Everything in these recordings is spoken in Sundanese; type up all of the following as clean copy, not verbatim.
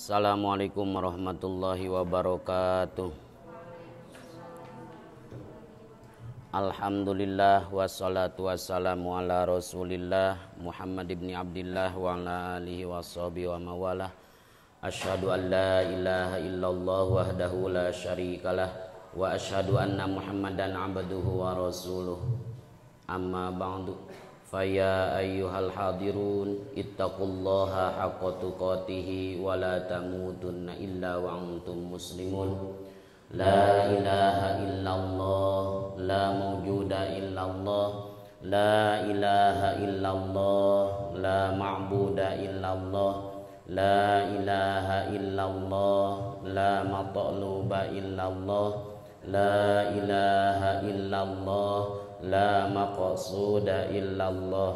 Assalamualaikum warahmatullahi wabarakatuh. Alhamdulillah wassalatu wassalamu ala Rasulillah Muhammad ibn Abdillah wa ala alihi washabihi wa mawalah. Asyhadu an la ilaha illallah wahdahu la syarikalah wa asyhadu anna Muhammadan abduhu wa rasuluh. Amma ba'du. Faya ayyuhal hadirun ittaqullaha haqqa tuqatihi wa la tamutunna illa wa antum muslimun. La ilaha illallah, la mawjuda illallah, la ilaha illallah, la ma'buda illallah, la ilaha illallah, la matluba illallah, la ilaha illallah, la maqsuda illallah.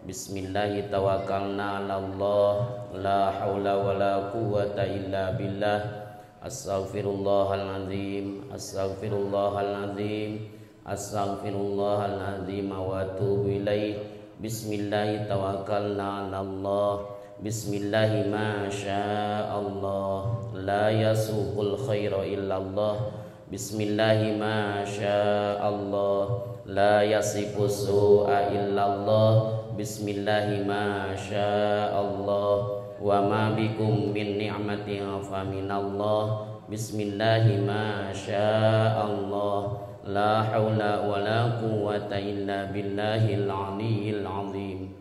Bismillahi tawakkalna 'ala Allah, la haula wala quwwata illa billah. Astaghfirullahalazim, astaghfirullahalazim, astaghfirullahalazim wa atubu ilaih. Bismillahi tawakkalna 'ala Allah. Bismillahi ma sya'allah, la yasuqul khaira illallah. Bismillahi ma sya'allah, la yasifu su'a illallah. Bismillahi ma sya'allah, wa ma bikum min ni'matin fa minallah. Bismillahi ma sya'allah, la haula wa la quwwata illa billahil aliyyil azim.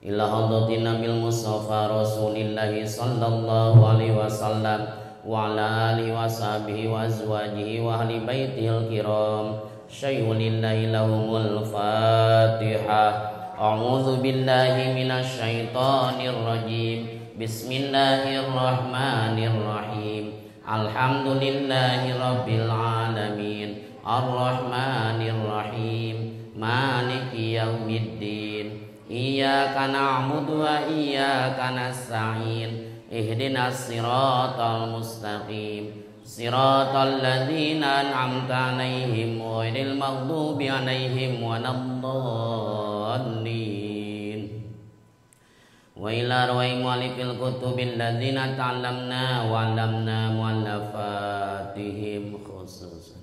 Ila hadratin Nabil Mustafa Rasulillahi sallallahu alaihi wasallam wa ala alihi wa sahbihi wa azwajihi wa ahli baitihil kiram. Syai'un lillahi lahumul Fatihah. A'udzu billahi minasy syaithanir rajim. Bismillahirrahmanirrahim. Alhamdulillahi rabbil alamin. Arrahmanir rahim. Maliki yaumiddin. Iyyaka na'budu wa iyyaka nasta'in. Ihdinas siratal mustaqim. Siratal ladzina an'amta 'alaihim ghairil maghdubi 'alaihim waladdallin. Wa ila arwahi mu'allifil kutubil ladzina ta'allamna wa 'allamna mu'allafatihim khususan.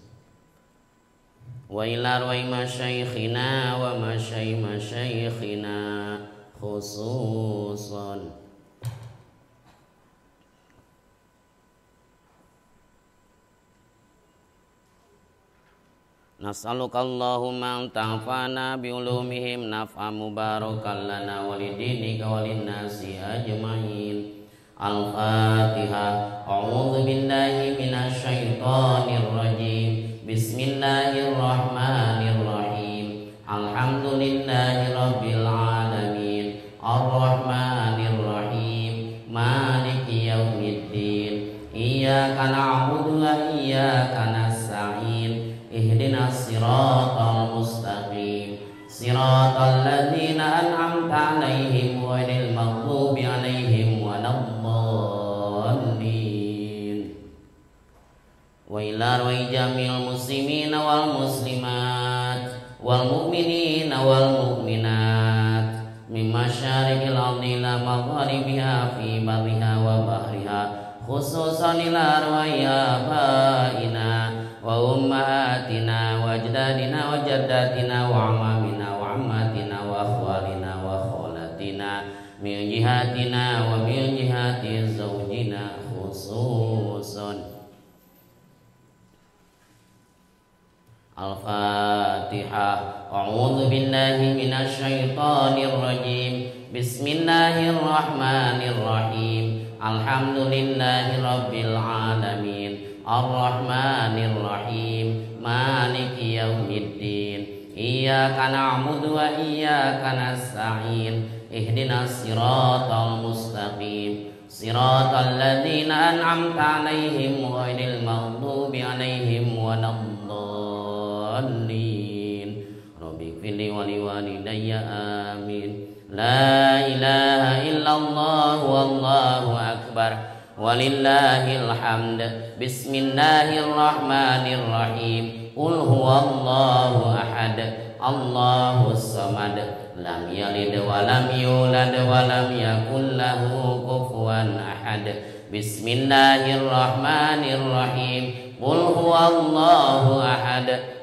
Wa ila arwahi masyayikhina wa masyayikhina khususan. Nas'aluka Allahumma an ta'fana bi'ulumihim naf'a mubarakan lana walidinika walinnasi ajma'in. Al-Fatihah. A'udzu billahi minasyaitonir rajim. Bismillahirrahmanirrahim. Alhamdulillahi rabbil alamin. Arrahmanir rahim. Maliki yaumiddin. Iyyaka na'budu wa iyyaka nasta'in. Ihdinas siratal mustaqim. Siratal ladzina an'amta 'alaihim ghairil maghdubi 'alaihim waladdallin. Wa ila arwahi jami'il muslimina wal muslimat wal mu'minina wal mu'minat min masyariqil ardi ila magharibiha fi barriha wa bahriha, khususan ila arwahi abaina wa ummahatina wa ajdadina wa jaddatina wa amamina wa ammatina wa akhwalina wa khalatina min jihatina wa min jihati zawjina khususan. Al-Fatihah. A'udzu billahi minasy syaithanir rajim. Bismillahirrahmanirrahim. Alhamdulillahi rabbil alamin. Ar-Rahmanir Rahim. Maliki yaumiddin. Iyyaka na'budu wa iyyaka nasta'in. Ihdinas siratal mustaqim. Siratal ladzina an'amta 'alaihim ghairil maghdubi 'alaihim waladdallin. Rabbighfirli wa liwalidayya amin. La ilaha illallah wallahu akbar. Walillahil hamd. Bismillahirrahmanirrahim. Qul huwallahu ahad. Allahus samad lam yalid wa lam yulad wa lam yakul lahu kufuwan ahad. Bismillahirrahmanirrahim. Qul huwallahu ahad.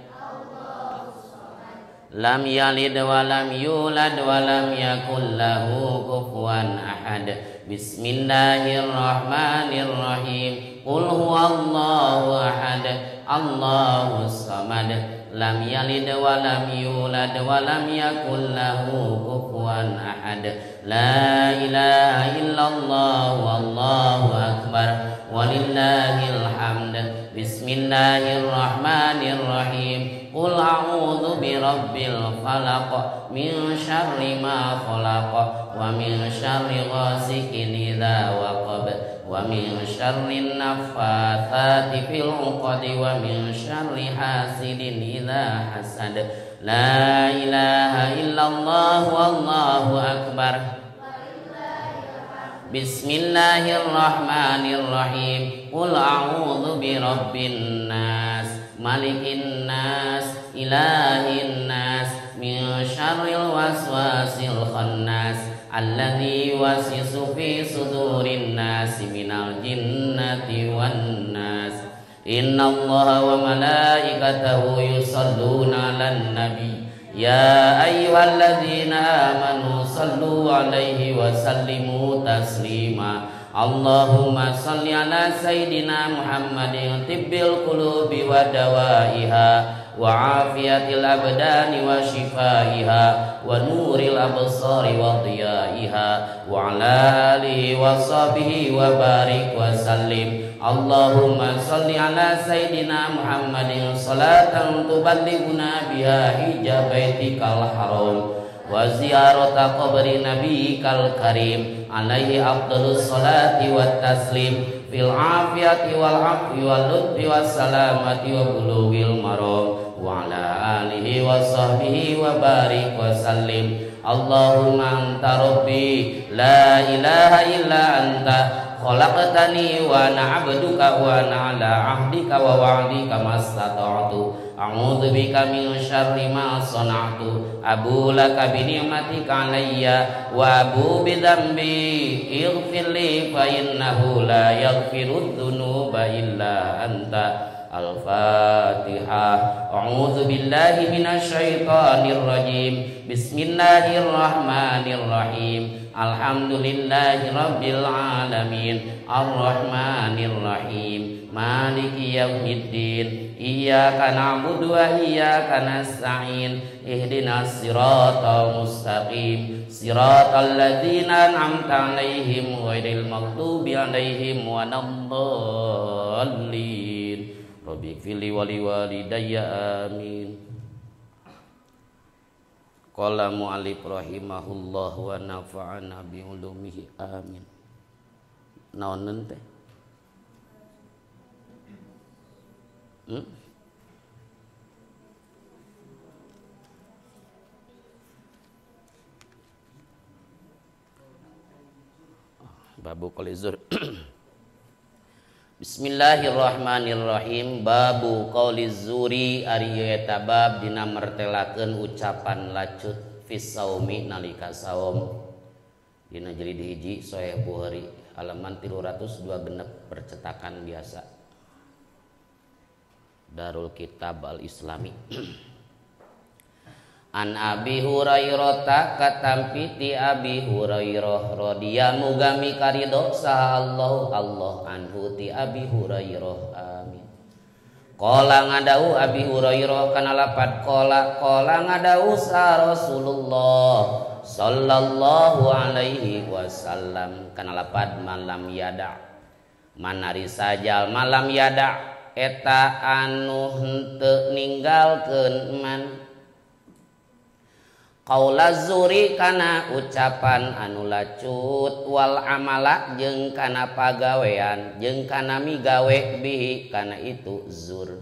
Lam yalid wa lam yulad wa lam yakul lahu kufuwan ahad. Bismillahirrahmanirrahim. Qul huwallahu ahad. Allahus samad lam yalid wa lam yulad wa lam yakul lahu kufuwan ahad. La ilaha illallah wallahu akbar walillahil hamd. Bismillahirrahmanirrahim. Qul a'udzu birabbil falaq min syarri ma khalaq wa min syarri ghasikin idza waqab wa min syarri naffatsati fil 'uqad wa min syarri hasidin idza hasad. La ilaha illallah wallahu akbar. Bismillahirrahmanirrahim. Qul a'udzu birabbin nas, malikin nas, ilahin nas, min syarril waswasil khannas, alladzi yuwaswisu fi sudurin nas minal jinnati wan nas. Innallaha wa malaikatahu yusholluna 'alan nabi ya ayyuhalladzina amanu sallu 'alaihi wa sallimu taslima. Allahumma salli ala sayyidina Muhammadin tibbil qulubi wa dawaiha wa afiyatil abdani wa shifaiha wa nuril absari wa diyaiha wa ala alihi wa sahbihi wa barik wa sallim. Allahumma salli ala sayyidina Muhammadin salatan tuballighuna biha hija baitikal haram wa ziyarata qabri nabiyyikal karim alaihi afdalus salati wat taslim fil afiyati wal afwi wal lutfi was salamati wa bulughil maram wa ala alihi wa sahbihi wa barik wa sallim. Allahumma anta rabbi la ilaha illa anta khalaqtani wa ana 'abduka wa ana 'ala 'ahdika wa wa'dika mastata'tu. A'udzu bika min syarri ma sana'tu. Abu laka bi ni'matika 'alayya wa abu bi dzambi ighfir li fa innahu la yaghfiru dzunuba illa anta. Al-Fatihah. A'udzu billahi minasyaitonir rajim. Bismillahirrahmanirrahim. Alhamdulillahi rabbil alamin. Arrahmanir rahim. Maliki yaumiddin. Iyyaka na'budu wa iyyaka nasta'in. Ihdinas siratal mustaqim. Siratal ladzina an'amta 'alaihim ghairil maghdubi 'alaihim waladdallin. Rabbighfirli wa liwalidayya amin. Qala mu'allif rahimahullah wa nafa'ana bi ulumihi amin. Naoneun teh? Babu qolizur. Bismillahirrahmanirrahim. Babu qauliz zuri ari eta bab dina mertelakeun ucapan lacut fis saumi nalika saum. Dina jilid hiji Sahih Bukhari halaman 302 genep percetakan biasa. Darul Kitab Al-Islami. An Abi Hurairah katampi ti Abi Hurairah radhiyallahu muga mikaridho saha Allah Allah anhu ti Abi Hurairah amin. Qala ngadau Abi Hurairah kana lapat qala qala ngadau sa Rasulullah sallallahu alaihi wasallam kana lapat malam yada manari sajal malam yada eta anu henteu ninggalkeun man qaula zuri kana ucapan anu lacut wal amala jeung kana pagawean jeung kana migawe bihi kana itu zur.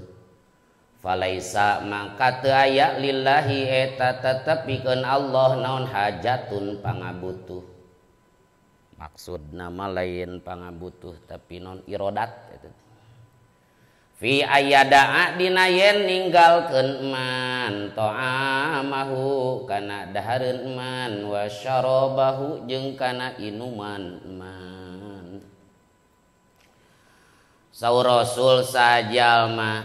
Falaisa mangka teu aya lillahi eta tetep pikeun Allah naon hajatun pangabutuh. Maksudna mah lain pangabutuh tapi non irodat eta. Fi ayada'a dina yen ninggalkeun man ta'amahu kana dahareun man wa syarabahu jeung kana inuman man. Saur Rasul sajalma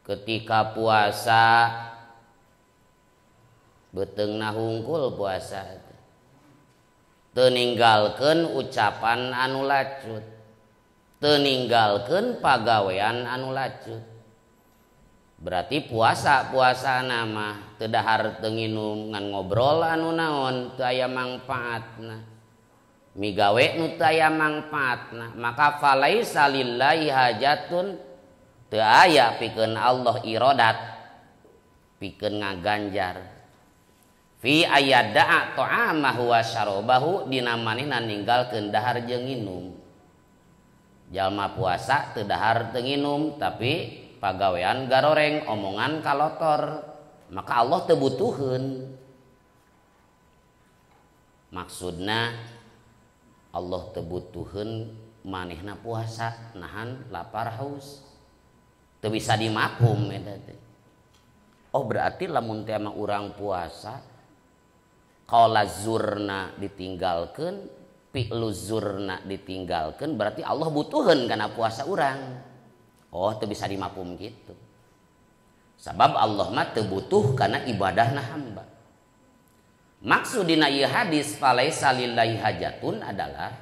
ketika puasa beuteungna hungkul puasa teu ninggalkeun ucapan anu lacut, teu ninggalkeun pagawean anu lacut. Berarti puasa-puasa nama teu dahar teu nginum ngan ngobrol anu naon teu aya mangpaatna, migawe nu teu aya mangpaatna, maka falaisa lillahi hajatun teu aya pikeun Allah iradat pikeun ngaganjar. Fi ayada'a ta'amahu wa syarabahu dina manehna ninggalkeun dahar jeung nginum. Jalma puasa teu dahar teu nginum tapi pagawean garoreng omongan kalotor, maka Allah teu butuheun. Maksudna Allah teu butuheun manehna puasa nahan lapar haus. Teu bisa dimafhum eta teh. Oh berarti lamun teh mah urang puasa qala zurna ditinggalkeun, fi'lu zurna ditinggalkeun, berarti Allah butuheun kana puasa urang. Oh teu bisa dimafhum gitu. Sabab Allah mah teu butuh kana ibadahna hamba. Maksud dina ieu hadis falaisa lillahi hajatun adalah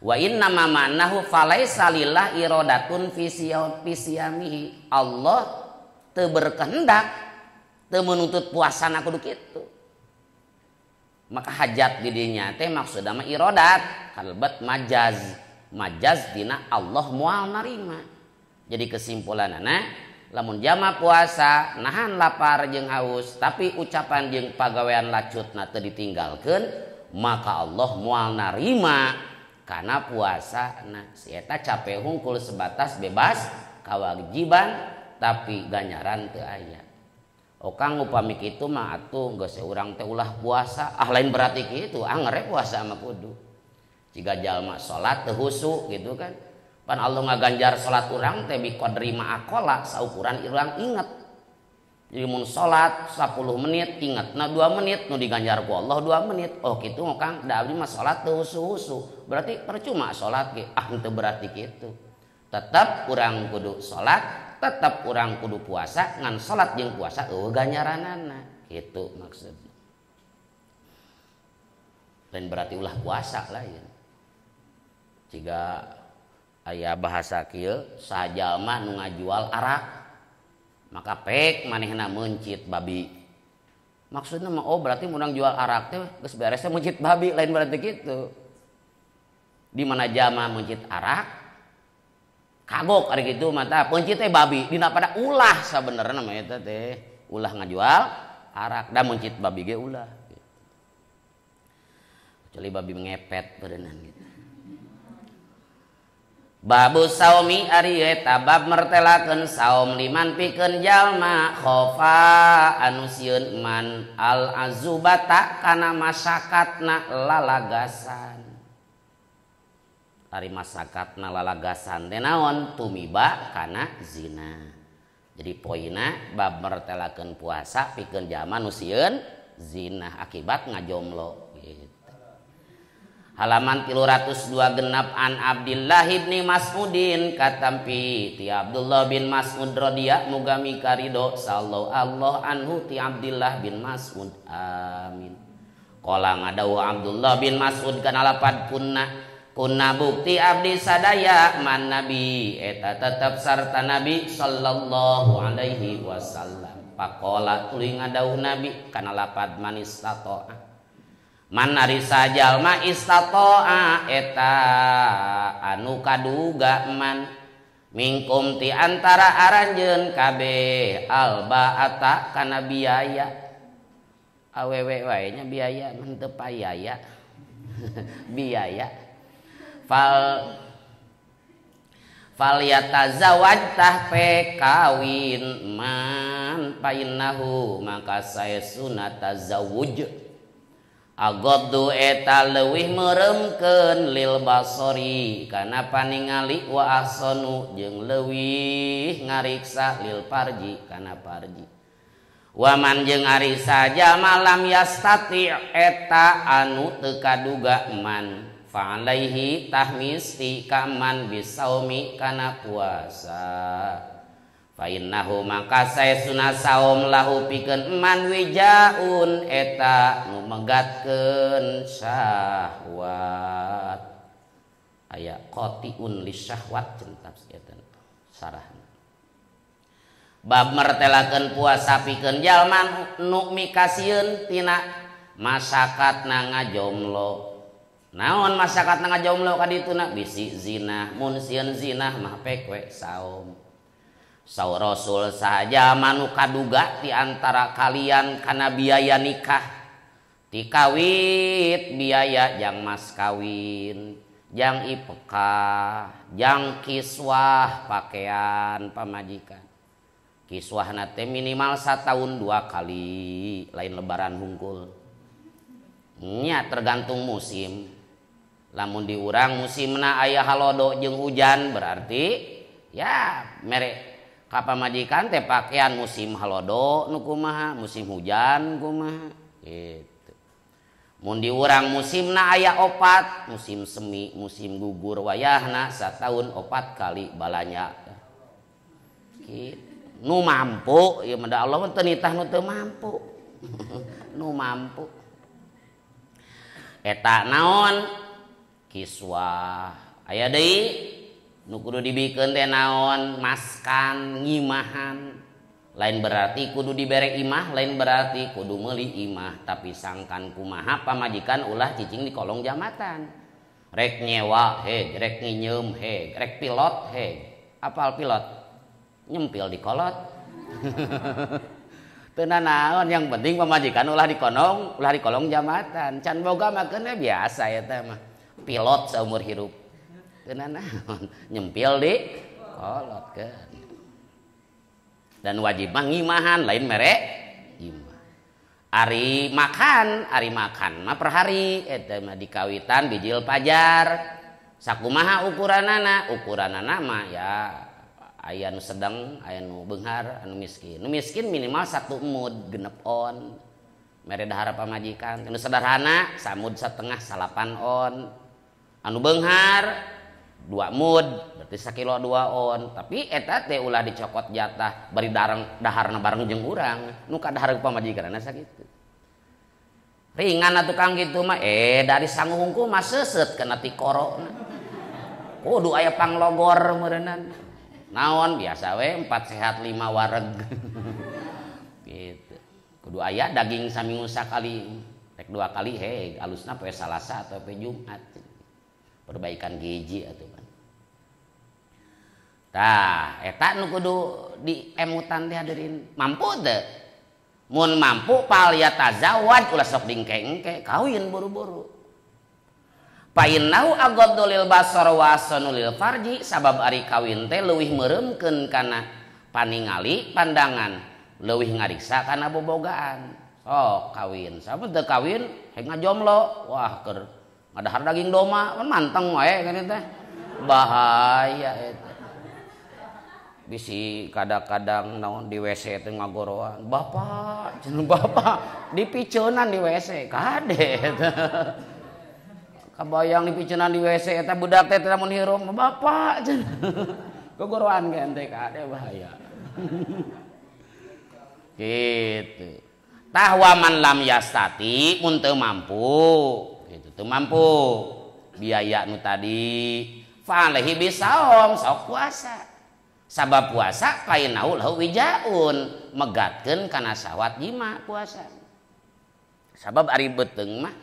wa inna ma ma'nahu falaisa lillahi iradatun fi siyamihi. Allah teu berkehendak, teu menuntut puasana kudu kitu. Maka hajat di dinya teh maksudna mah iradat, kalebet majaz. Majaz dina Allah moal narima. Jadi kesimpulanana lamun jama puasa nahan lapar jeung haus tapi ucapan jeung pagawean lacutna teu ditinggalkeun, maka Allah moal narima kana puasana. Si eta capek hungkul sebatas bebas kawajiban tapi ganjaran teu aya. Okang upami kitu mah atuh geus urang teh ulah puasa. Ah lain berarti kitu, angere puasa mah kudu. Jiga jalma salat teu husu gitu kan. Pan Allah ngaganjar salat urang teh bi qadri ma aqala, saukuran urang inget. Jadi mun salat 10 menit ingetna 2 menit, nu diganjar ku Allah 2 menit. Oh kitu Kang, da abdi mah salat teu husu-husu. Berarti percuma salat ge. Ah henteu berarti kitu. Tetap urang kudu salat, tetap urang kudu puasa, ngan salat jeung puasa eueuh ganjaranana. Kitu maksudna. Lain berarti ulah puasa lain. Jiga aya bahasa kieu sajalma nu ngajual arak maka pek manehna meuncit babi. Maksudna mah oh berarti mun jual arak teh geus beres teh meuncit babi, lain berarti kitu. Di mana jalma meuncit arak kagok ari kitu mah tah meuncit teh babi dina pada ulah sabenerna mah eta teh ulah ngajual arak da meuncit babi ge ulah. Kecuali babi ngepet berenang gitu. Babu saumi ari eta bab mertelakeun saum liman pikeun jalma khofa anu sieun man al azubata kana masakatna lalagasan. Ari masakatna lalagasan teh naon? Tumiba kana zina. Jadi poina bab mertelakeun puasa pikeun jalma nu sieun zina akibat ngajomlo gitu. Halaman 302 genap an Abdillah bin Mas'udin katampi ti Abdullah bin Mas'ud radhiyallahu muga mikarido sallallahu Allah anhu ti Abdillah bin Mas'ud amin. Qala ngadawuh Abdullah bin Mas'ud kana lapad kunna kunna bukti abdi sadaya man nabi eta tetep sarta nabi sallallahu alaihi wasallam. Faqala tuluy ngadawuh nabi kana lapad manis tatoa man ari sajalma istatoa eta anu kaduga man mingkum ti antara aranjeun kabeh albaata kana biaya awewe wae nya biaya mah teu payaya biaya fal yatazawaj tah pe kawin man painnahu maka saesuna tazawuj Agoddu eta leuwih meremkeun lil basori kana paningali wa ahsanu jeung leuwih ngariksa lil parji kana parji. Waman jeung ari saja malam yastati eta anu teu kaduga man fa alaihi tahmisti kaman bisaumi kana puasa. Fa innahu maka saesuna saum lahu pikeun man wijaun eta nu megatkeun syahwat. Aya qatiun lisyahwat cenah tafsir eta sarahna. Bab mertelakeun puasa pikeun jalma nu mikasieun tina masakatna ngajomlo. Naon masakatna ngajomlo ka dituna bisi zina, mun sieun zina mah pek we saum. Saur Rasul saja manu kaduga di antara kalian kana biaya nikah tikawit biaya jang mas kawin, jang ipekah, jang kiswah pakaian pamajikan. Kiswahna teh minimal 1 tahun 2 kali, lain lebaran hungkul. Nya tergantung musim. Lamun diurang musimna aya halodo jeung hujan berarti ya mere ka pamajikan teh pakaian musim halodo nu kumaha, musim hujan kumaha gitu. Mun diurang musimna aya 4, musim semi, musim gugur wayahna 1 tahun 4 kali balanya. Gitu. Nu mampu, ya menda Allah mah teu nitah nu teu mampu. Nu mampu. Eta naon? Kiswah. Aya deui nu kudu dibikeun teh naon? Maskan, ngimahan. Lain berarti kudu dibere imah, lain berarti kudu meuli imah, tapi sangkan kumaha pamajikan ulah cicing di kolong jambatan. Rek nyewa heg, rek nginyeum heg, rek pilot heg. Apal pilot? Nyempil di kolot. Teu naon, yang penting pamajikan ulah di konong, ulah di kolong jambatan. Can boga mah keun biasa eta mah. Pilot seumur hirup. Teu naon, nyempil di kolot keun. Dan wajib mah ngimahan lain mere imah. Ari makan mah per hari eta mah dikawitan bijil pajar. Sakumaha ukuranana? Ukuranana mah ya aya nu sedang, aya nu beunghar, anu miskin. Nu miskin minimal 1 mud 6 on. Mere dahar pamajikan. Anu sederhana samud setengah 8 on. Anu beunghar 2 mud berarti sakilo 2 on. Tapi eta teh ulah dicokot jatah bari dareng daharna bareng jeung urang. Nu kadahar pamajikanna sakitu. Ringan atuh kang kitu mah dari sangu hungkul mah seuseut kana tikorona. Kudu aya panglogor meureunnan. Naon biasa we 4 sehat 5 wareg. Gitu. Kudu aya daging saminggu sakali, rek 2 kali heg alusna poe Salasa atau poe Jumat. Perbaikan gizi atuh pan. Tah, eta nu kudu diemutan teh hadirin. Mampu teu? Mun mampu pal yatazawwaj ulah sok dingke-engke, kawin buru-buru. Fa innahu aghaddu lil basar wa ahsanu lil farji, sabab ari kawin teh leuwih meureumkeun kana paningali pandangan, leuwih ngariksa kana bobogaan. Sok kawin, sabab teu kawin heg ngajomlo, wah keur ngadahar daging domba kan manteng wae kan teh. Bahaya eta. Bisi kadang-kadang naon di WC teh ngagoroan, bapak, cenah bapak dipiceunan di WC, kade eta. Kabayang dipiceunan di WC eta budak teh lamun hirup, bapak cenah. Gogoroan ge ente kade bahaya. Gitu. Tah waman lam yastati mun teu mampu, gitu teu mampu biaya nu tadi, fa alaihi bisaum sok puasa. Sabab puasa kainau lahu wijaun megatkeun kana syahwat jima puasa. Sabab ari beuteung mah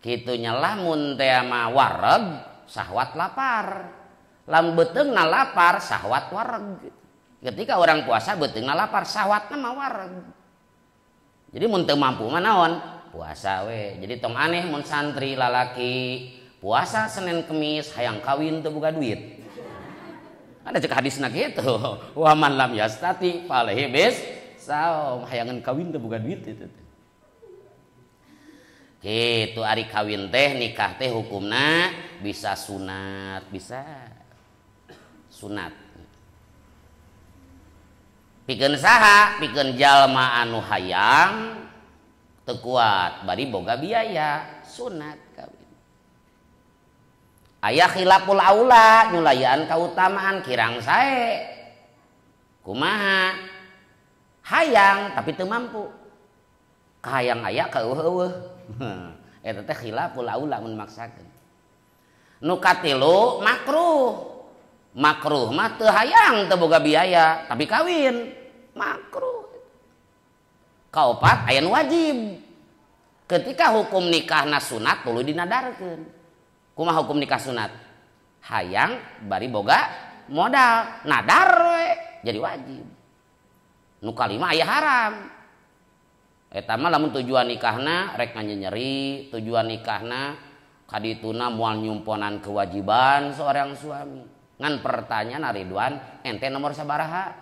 kitu nya lamun teh mah wareg syahwat lapar. Lamun beuteungna lapar syahwat wareg. Ketika orang puasa beuteungna lapar syahwatna mah wareg. Jadi mun teu mampu mah naon? Puasa we. Jadi tong aneh mun santri lalaki puasa Senin Kemis hayang kawin teu boga duit. Ada cek hadisna kitu. Wa man lam yastati fa alaihi bis saum, hayangan kawin teu boga duit itu. Kitu ari kawin teh nikah teh hukumna bisa sunat, bisa sunat. Pikeun saha? Pikeun jalma anu hayang teu kuat bari boga biaya, sunat kawin. Aya khilaful aula nyulayaan kautamaan kirang sae. Kumaha? Hayang tapi teu mampu. Kahayang aya kaeuweuh-euweuh. Eta teh khilaful aula mun maksakeun. Nu katilu makruh. Makruh mah teu hayang teu boga biaya tapi kawin, makruh. Kaopat aya nu wajib. Ketika hukum nikahna sunat tuluy dinadarkeun. Kumaha hukum nikah sunat? Hayang bari boga modal, nadar we jadi wajib. Nu kalima aya haram. Eta mah lamun tujuan nikahna rek nyeri, tujuan nikahna kadituna moal nyumponan kewajiban seorang suami. Ngan pertanyaan Ridwan, ente nomor sabaraha?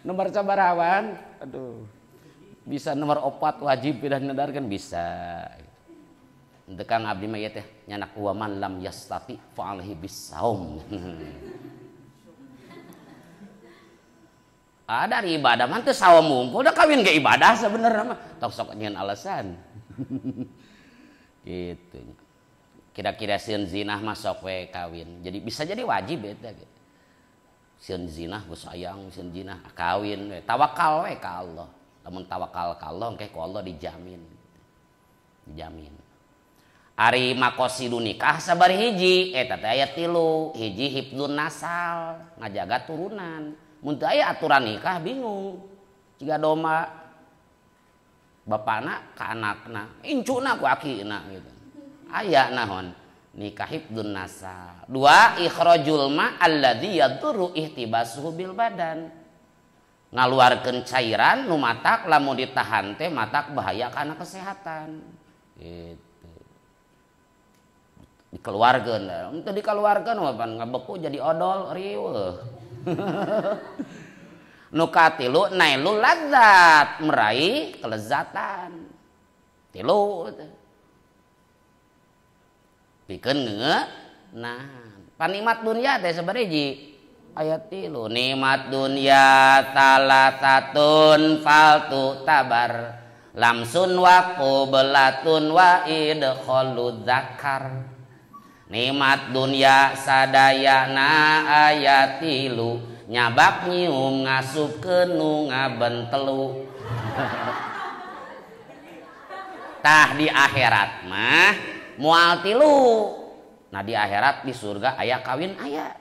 Nomor sabaraha wan? Aduh. Bisa nomor 4 wajib pindah nadarkeun bisa. Henteu Kang abdi mah ieu teh nyanak wa man lam yastati fa alaihi bisaum. Ada dari ibadah mah teu saum mungkul, udah kawin ge ibadah sebenarnya mah. Tok sok nyeun alasan. Gitu. Kira-kira sieun zinah mah sok we kawin. Jadi bisa jadi wajib eta gitu. Sieun zinah geus sayang, sieun zinah kawin we. Tawakal we ka Allah. Lamun tawakal ka Allah engke ku Allah dijamin. Dijamin. Ari maqasidu nikah sabari hiji, eta teh aya 3. Hiji hifdzun nasal, ngajaga turunan. Mun teu aya aturan nikah bingung. Ciga domba bapana ka anakna, incuna ku akina gitu. Aya naon nikah hifdzun nasal. 2 ikhrajul ma alladzi yadurru ihtibasuhu bil badan. Ngaluarkeun cairan nu matak lamun ditahan teh matak bahaya kana kesehatan. Gitu. Dikeluarkeun, teu dikeluarkeun mah pan ngabeku jadi odol riweuh. Nu katilu nailul ladzat, meraih kelezatan. 3 pikeun nah panikmat dunia teh sabaraha hiji? Ayat 3 nikmat dunia salasatun faltu tabar lamsun wa qublatun wa idkhalu zakar. Nikmat dunia sadayana ayat 3 nyabak nyium ngasupkeun nu ngaben telu. Tah di akhirat mah moal 3. Nah di akhirat di surga aya kawin aya.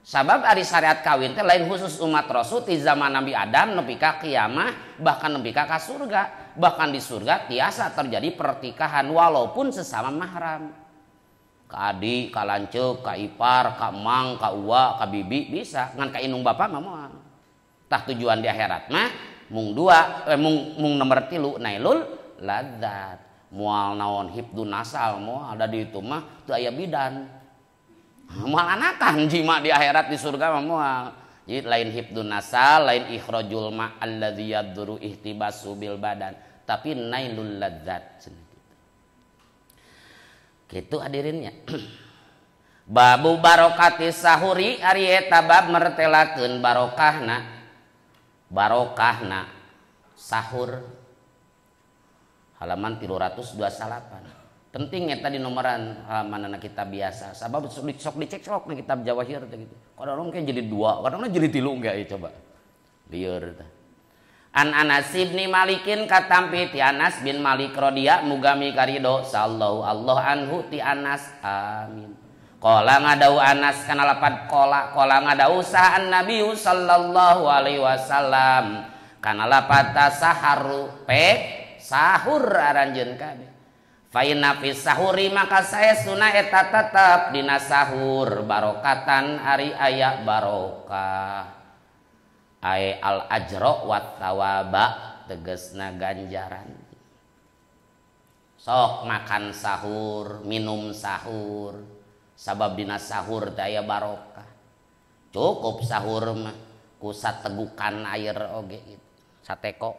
Sabab ari syariat kawin teh lain khusus umat Rasul ti zaman Nabi Adam nepi ka kiamah, bahkan nepi ka surga. Bahkan di surga tiasa terjadi pertikahan walaupun sesama mahram. Ka adik, ka lanceuk, ka ipar, ka emang, ka uwa, ka bibi bisa, ngan ka indung bapak mah moal. Tah tujuan di akhirat mah mung 2, mung nomor 3 nailul ladzat. Moal naon hifdzun nasal moal da di itu mah teu aya bidan. Moal anakan jima di akhirat di surga mah moal. Jadi lain hifdzun nasal, lain ikhrajul ma alladzi yaduru ihtibasu bil badan, tapi nailul ladzat. Gitu hadirinnya. Babu barokati sahuri ari eta bab mertelakeun barokahna. Barokahna sahur. Halaman 328. Penting eta di nomoran halamanana kitab biasa. Sabab sok dicek-cok na kitab Jawahir teh gitu. Kadang kayak jadi 2, kadang jadi 3 enggak ya coba. Lieur teh. An Anas bin Malikin katampi ti Anas bin Malik radhia mugami karido sallallahu Allah anhu ti Anas amin. Qala ngadau Anas kana lapad qala qala ngadau saha Nabi sallallahu alaihi wasallam kana lapad tasaharu pek sahur aranjeun kabeh. Fa inna fi sahuri maka saestuna eta tetep dina sahur barokatan ari aya barokah. Ai al ajro wat thawaba tegesna ganjaran. Sok makan sahur, minum sahur, sabab dina sahur teh aya barokah. Cukup sahur mah ku sategukan air oge gitu. Sateko.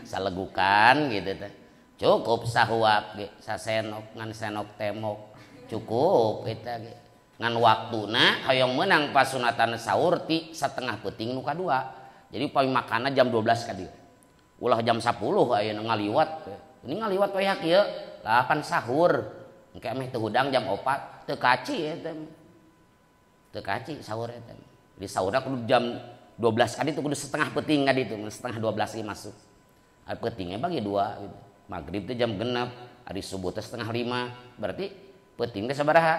Salegukan gitu teh. Cukup sahuap ge, sasenok ngan senok temok. Cukup eta ge. Ngan waktuna hoyong meunang pasunatan sahur ti setengah peuting nu kadua. Jadi upami makanna jam 12 ka dieu. Ulah jam 10 ayeuna ngaliwat. Ini ngaliwat we kieu, lapan sahur. Engke meh teu hudang jam 4, teu kaci eta. Teu kaci sahur eta. Di sahurna kudu jam 12 ka ditu kudu setengah peuting ka ditu, setengah 12 ge masuk. Ari peutingnya bagi dua gitu. Maghrib teh jam 6, ari subuh teh setengah 5. Berarti peuting teh sabaraha?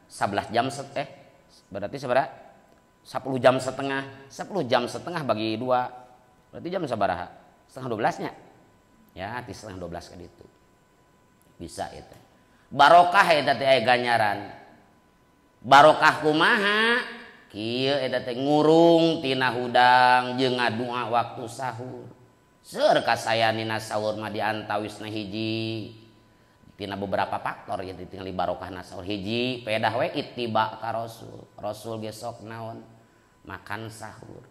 11 jam berarti sabaraha? 10 jam setengah. 10 jam setengah bagi dua. Berarti jam sabaraha? Setengah 12 nya. Ya, di setengah 12 ka ditu. Bisa eta. Barokah eta teh aya ganjaran. Barokah kumaha? Kieu eta teh ngurung tina hudang jeung ngadua waktu sahur. Seueur kasayanina sahur mah diantawisna hiji tina beberapa faktor ya ditingali barokahna sahur hiji pedah we ittiba ka Rasul. Rasul ge sok naon? Makan sahur.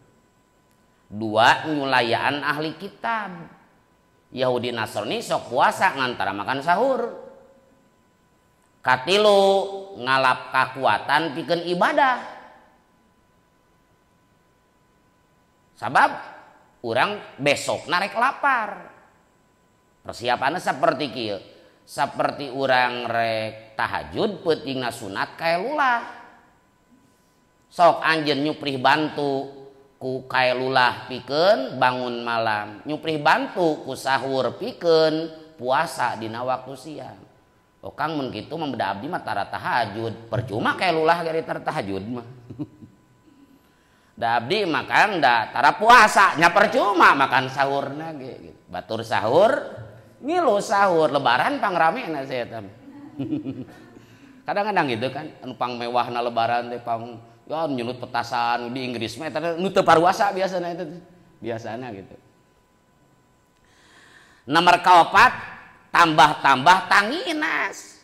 Dua, nyulayaan ahli kitab. Yahudi Nasrani sok puasa ngantara makan sahur. Katilu, ngalap kakuatan pikeun ibadah. Sabab urang besok narek lapar. Persiapannya seperti kieu. Seperti urang rek tahajud peutingna sunat kaelulah. Sok anjeun nyuprih bantu ku kaelulah pikeun bangun malam, nyuprih bantu ku sahur pikeun puasa dina waktu siang. Oh Kang mun kitu mah beda abdi mah tara tahajud, percuma kaelulah ge tara tahajud mah. Da abdi mah Kang da tara puasa nya percuma makan sahurna ge gitu. Batur sahur, ngilu sahur, lebaran pangramena saya teh. Kadang-kadang gitu kan, anu pangmewahna lebaran teh pang ya nyulut petasan di Inggris mah eta nu teu paruasa biasana eta teh. Biasana gitu. Nomor kaopat tambah-tambah tanginas.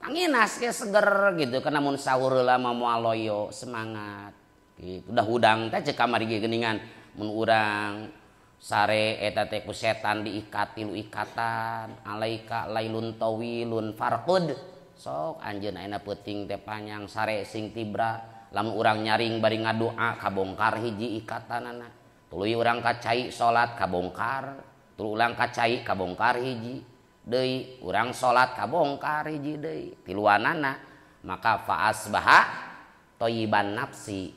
Tanginas ge seger gitu kana mun sahur heula mah moal loyo semangat. Gitu. Udah hudang teh ceuk kamari ge geuningan mun urang sare eta teh ku setan diikat tilu ikatan alaika lailun tawilun farqud. Sok anjeun ayeuna peuting teh panjang sare sing tibra lamun urang nyaring bari ngadoa kabongkar hiji ikatanana. Tuluy urang ka cai salat kabongkar, tuluy urang ka cai kabongkar hiji deui, urang salat kabongkar hiji deui tiluanana. Maka faasbaha thayyiban nafsi.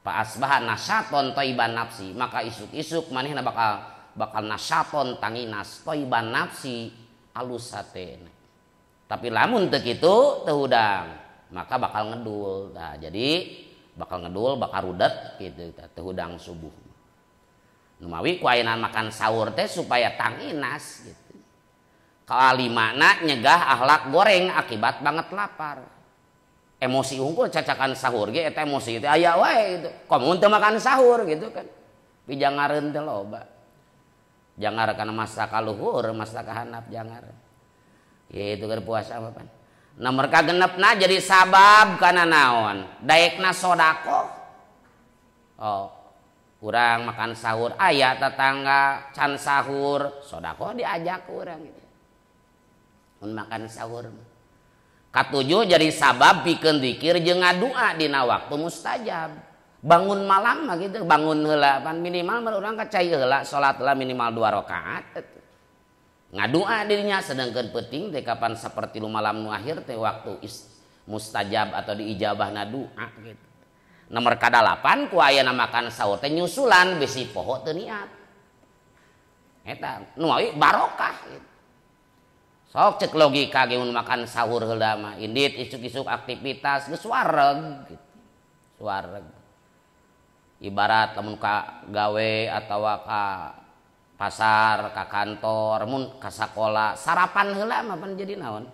Faasbaha nasaton thayyiban nafsi, maka isuk-isuk manehna bakal nasaton tanginas thayyiban nafsi alus hatena. Tapi lamun teu kitu teu hudang, maka bakal ngedul. Nah, jadi bakal ngedul, bakal rudet gitu teu hudang subuh. Numawi ku ayeuna makan sahur teh supaya tanginas gitu. Kalimana nyegah akhlak goreng akibat banget lapar. Emosi unggul cacakan sahur ge eta emosi teh aya wae gitu. Komo teu makan sahur gitu kan. Pijangareun teh loba. Jangar kana masa kaluhur, masa kahanap jangar. Gitu keur puasa apa pan. Nomor kagenepna jadi sabab kana naon? Daekna sedekah. Oh, urang makan sahur aya tetangga can sahur, sedekah diajak urang gitu. Mun makan sahur. Katujuh jadi sabab pikeun zikir jeung ngadua dina waktu mustajab. Bangun malam mah gitu, bangun heula pan minimal mah urang ka cai heula salat heula minimal 2 rakaat. Ngadua dirinya sedangkan peuting teh kapan saperti lu malam nu akhir teh waktu mustajab atau diijabahna doa gitu. Nomor kadalapan ku ayana makan sahur teh nyusulan bisi poho teu niat. Eta nu barokah gitu. Sok cek logika ge mun makan sahur heula mah indit isuk-isuk aktivitas geus wareg gitu. Wareg. Ibarat lamun ka gawe atawa ka pasar, ka kantor, mun ka sakola, sarapan heula mah pan jadi naon?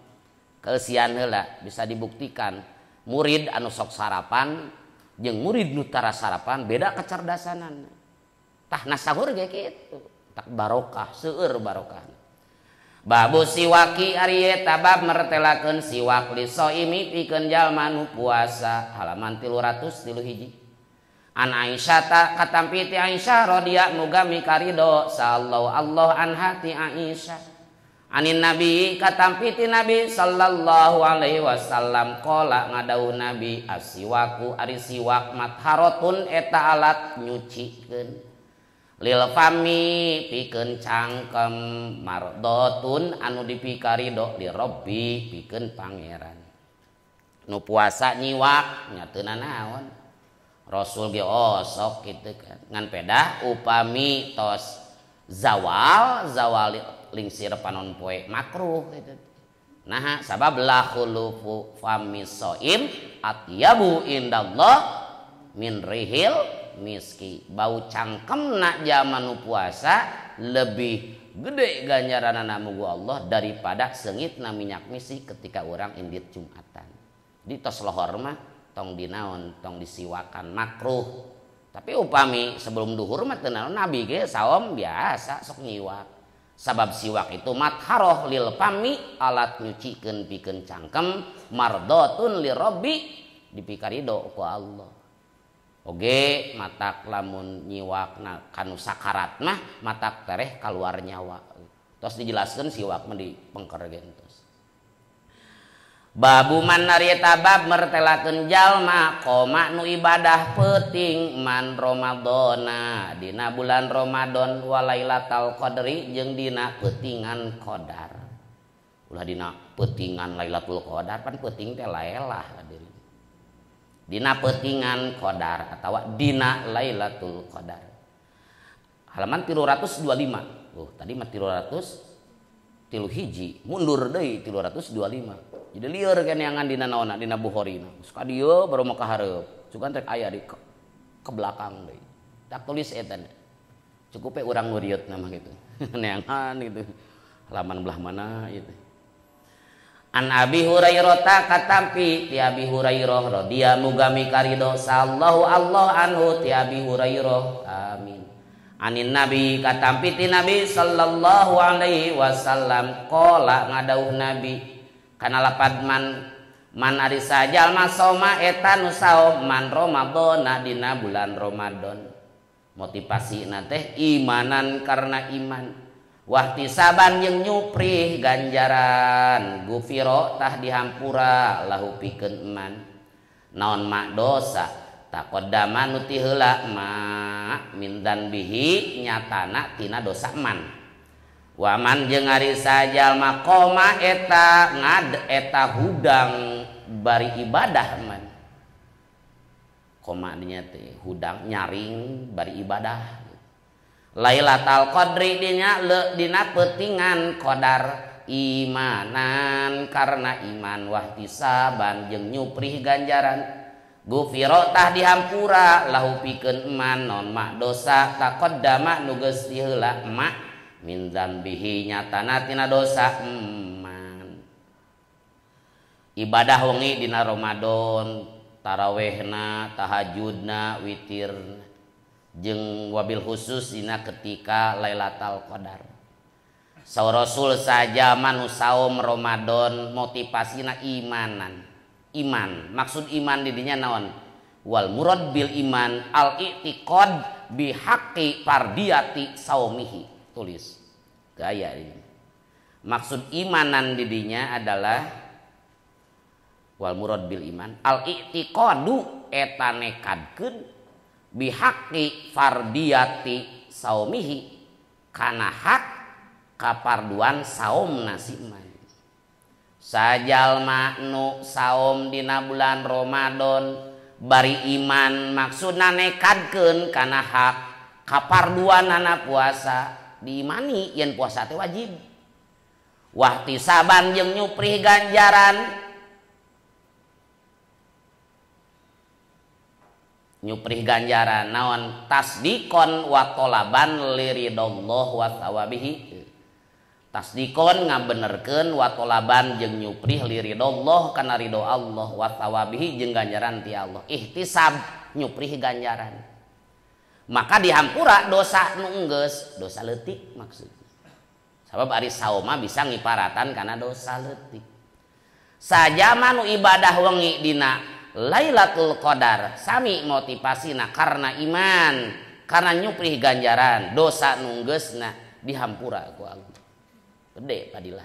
Keeusian heula bisa dibuktikan. Murid anu sok sarapan jeung murid nu tara sarapan beda kecerdasanana. Tah na sahur ge kitu, tak barokah, seueur barokah. Babu siwaki ari eta bab mertelakeun siwak li soimi pikeun jalma nu puasa halaman 303. An Aisyah ta katampi ti Aisyah radhiyallahu muga mikarido sallallahu Allah anha ti Aisyah. Anin Nabi katampi ti Nabi sallallahu alaihi wasallam qala ngadauh Nabi asiwaku ari siwak matharotun eta alat nyucikeun lil fami pikeun cangkem mardotun anu dipikarido li Rabbi pikeun pangeran. Nu puasa nyiwak nya teu nanaon. Rasul ge osok kitu kan. Ngan pedah upami tos zawal zawal lingsir panon poe makruh kitu. Nah sabab la khulufu fami shaim atyabu indallah min rihil miski. Bau cangkemna jaman nu puasa lebih gede ganjaranana mugu Allah daripada seungitna minyak misi ketika orang indit Jumatan. Di tos lohor mah tong dinaon tong disiwakan makruh. Tapi upami sebelum duhur mah teu naon, Nabi ge saom biasa sok nyiwak. Sabab siwak itu matharoh lil fami alat nyucikeun pikeun cangkem mardotun li Rabbi dipikarido ku Allah. Oge matak lamun nyiwak na kanu sakarat mah matak tereh kaluar nyawa. Tos dijelaskeun siwak mah di pengker ge entos. Babu man narieta bab mertelakeun jalma qoma nu ibadah peuting man Ramadhana dina bulan Ramadan wa Lailatul Qadri jeung dina peutingan qadar. Ulah dina peutingan Lailatul Qadar pan peuting teh laelah hadirin. Dina peutingan qadar atawa dina Lailatul Qadar. Halaman 325. Oh, tadi mah 331 mundur deui 325. Jadi lieur keneangan dina naonna dina Bukhari. Geus ka dieu baru mah ka hareup. Sugan rek aya di ke belakang deui. Tak tulis eta. Cukup we urang nu rieut mah gitu. Neangan gitu. Halaman belah mana gitu. An Abi Hurairah ta katampi ti Abi Hurairah radhiyallahu muga mikarido sallallahu Allah anhu ti Abi Hurairah. Amin. Anin Nabi katampi ti Nabi sallallahu alaihi wasallam qala ngadauh Nabi kana lapad man man ari sajalma soma eta nu saum man Ramadhana dina bulan Ramadan. Motivasina teh imanan karena iman. Wahtisaban jeung nyuprih ganjaran gufiro tah dihampura lahu pikeun eman. Naon mak dosa taqaddama nu ti heula ma min danbihi nyatana tina dosa eman. Waman jeung ari sajalma qoma eta ngad eta hudang bari ibadah man. Koma dinya teh hudang nyaring bari ibadah. Lailatul Qadri dinya le dina peutingan qadar imanan karena iman wahtisaban jeung nyuprih ganjaran. Gufiro tah dihampura lahu pikeun eman non mak dosa taqaddama nu geus diheula mak min dzambihi nyatana tina dosa eman. Ibadah wengi dina Ramadan, tarawehna, tahajudna, witirna, jeung wabil khusus dina ketika Lailatul Qadar. Saur Rasul saja manu saum Ramadan motivasina imanan. Iman, maksud iman di dinya naon? Wal murad bil iman al i'tiqad bi haqqi fardiyati saumihi. Tulis gaya ini. Maksud imanan didinya adalah wal murad bil iman al i'tiqadu eta nekadkeun bihaqi fardiyati saumihi kana hak kaparduan saumna si iman. Sajalma nu saum dina bulan Ramadan bari iman maksudna nekadkeun kana hak kaparduanana puasa diimani yen puasa teh wajib. Wahtisaban jeung nyuprih ganjaran. Nyuprih ganjaran naon tasdikon wa tolaban liridallah wa thawabihi. Tasdikon ngabenerkeun wa tolaban jeung nyuprih liridallah kana ridho Allah wa thawabihi jeung ganjaran ti Allah. Ihtisab nyuprih ganjaran. Maka dihampura dosa nu enggeus, dosa leutik maksudna. Sabab ari sauma bisa ngiparatan kana dosa leutik. Sajama nu ibadah wengi dina Lailatul Qadar sami motivasina karena iman, karena nyuprih ganjaran dosa nunggeusna dihampura ku Allah. Gede padilah.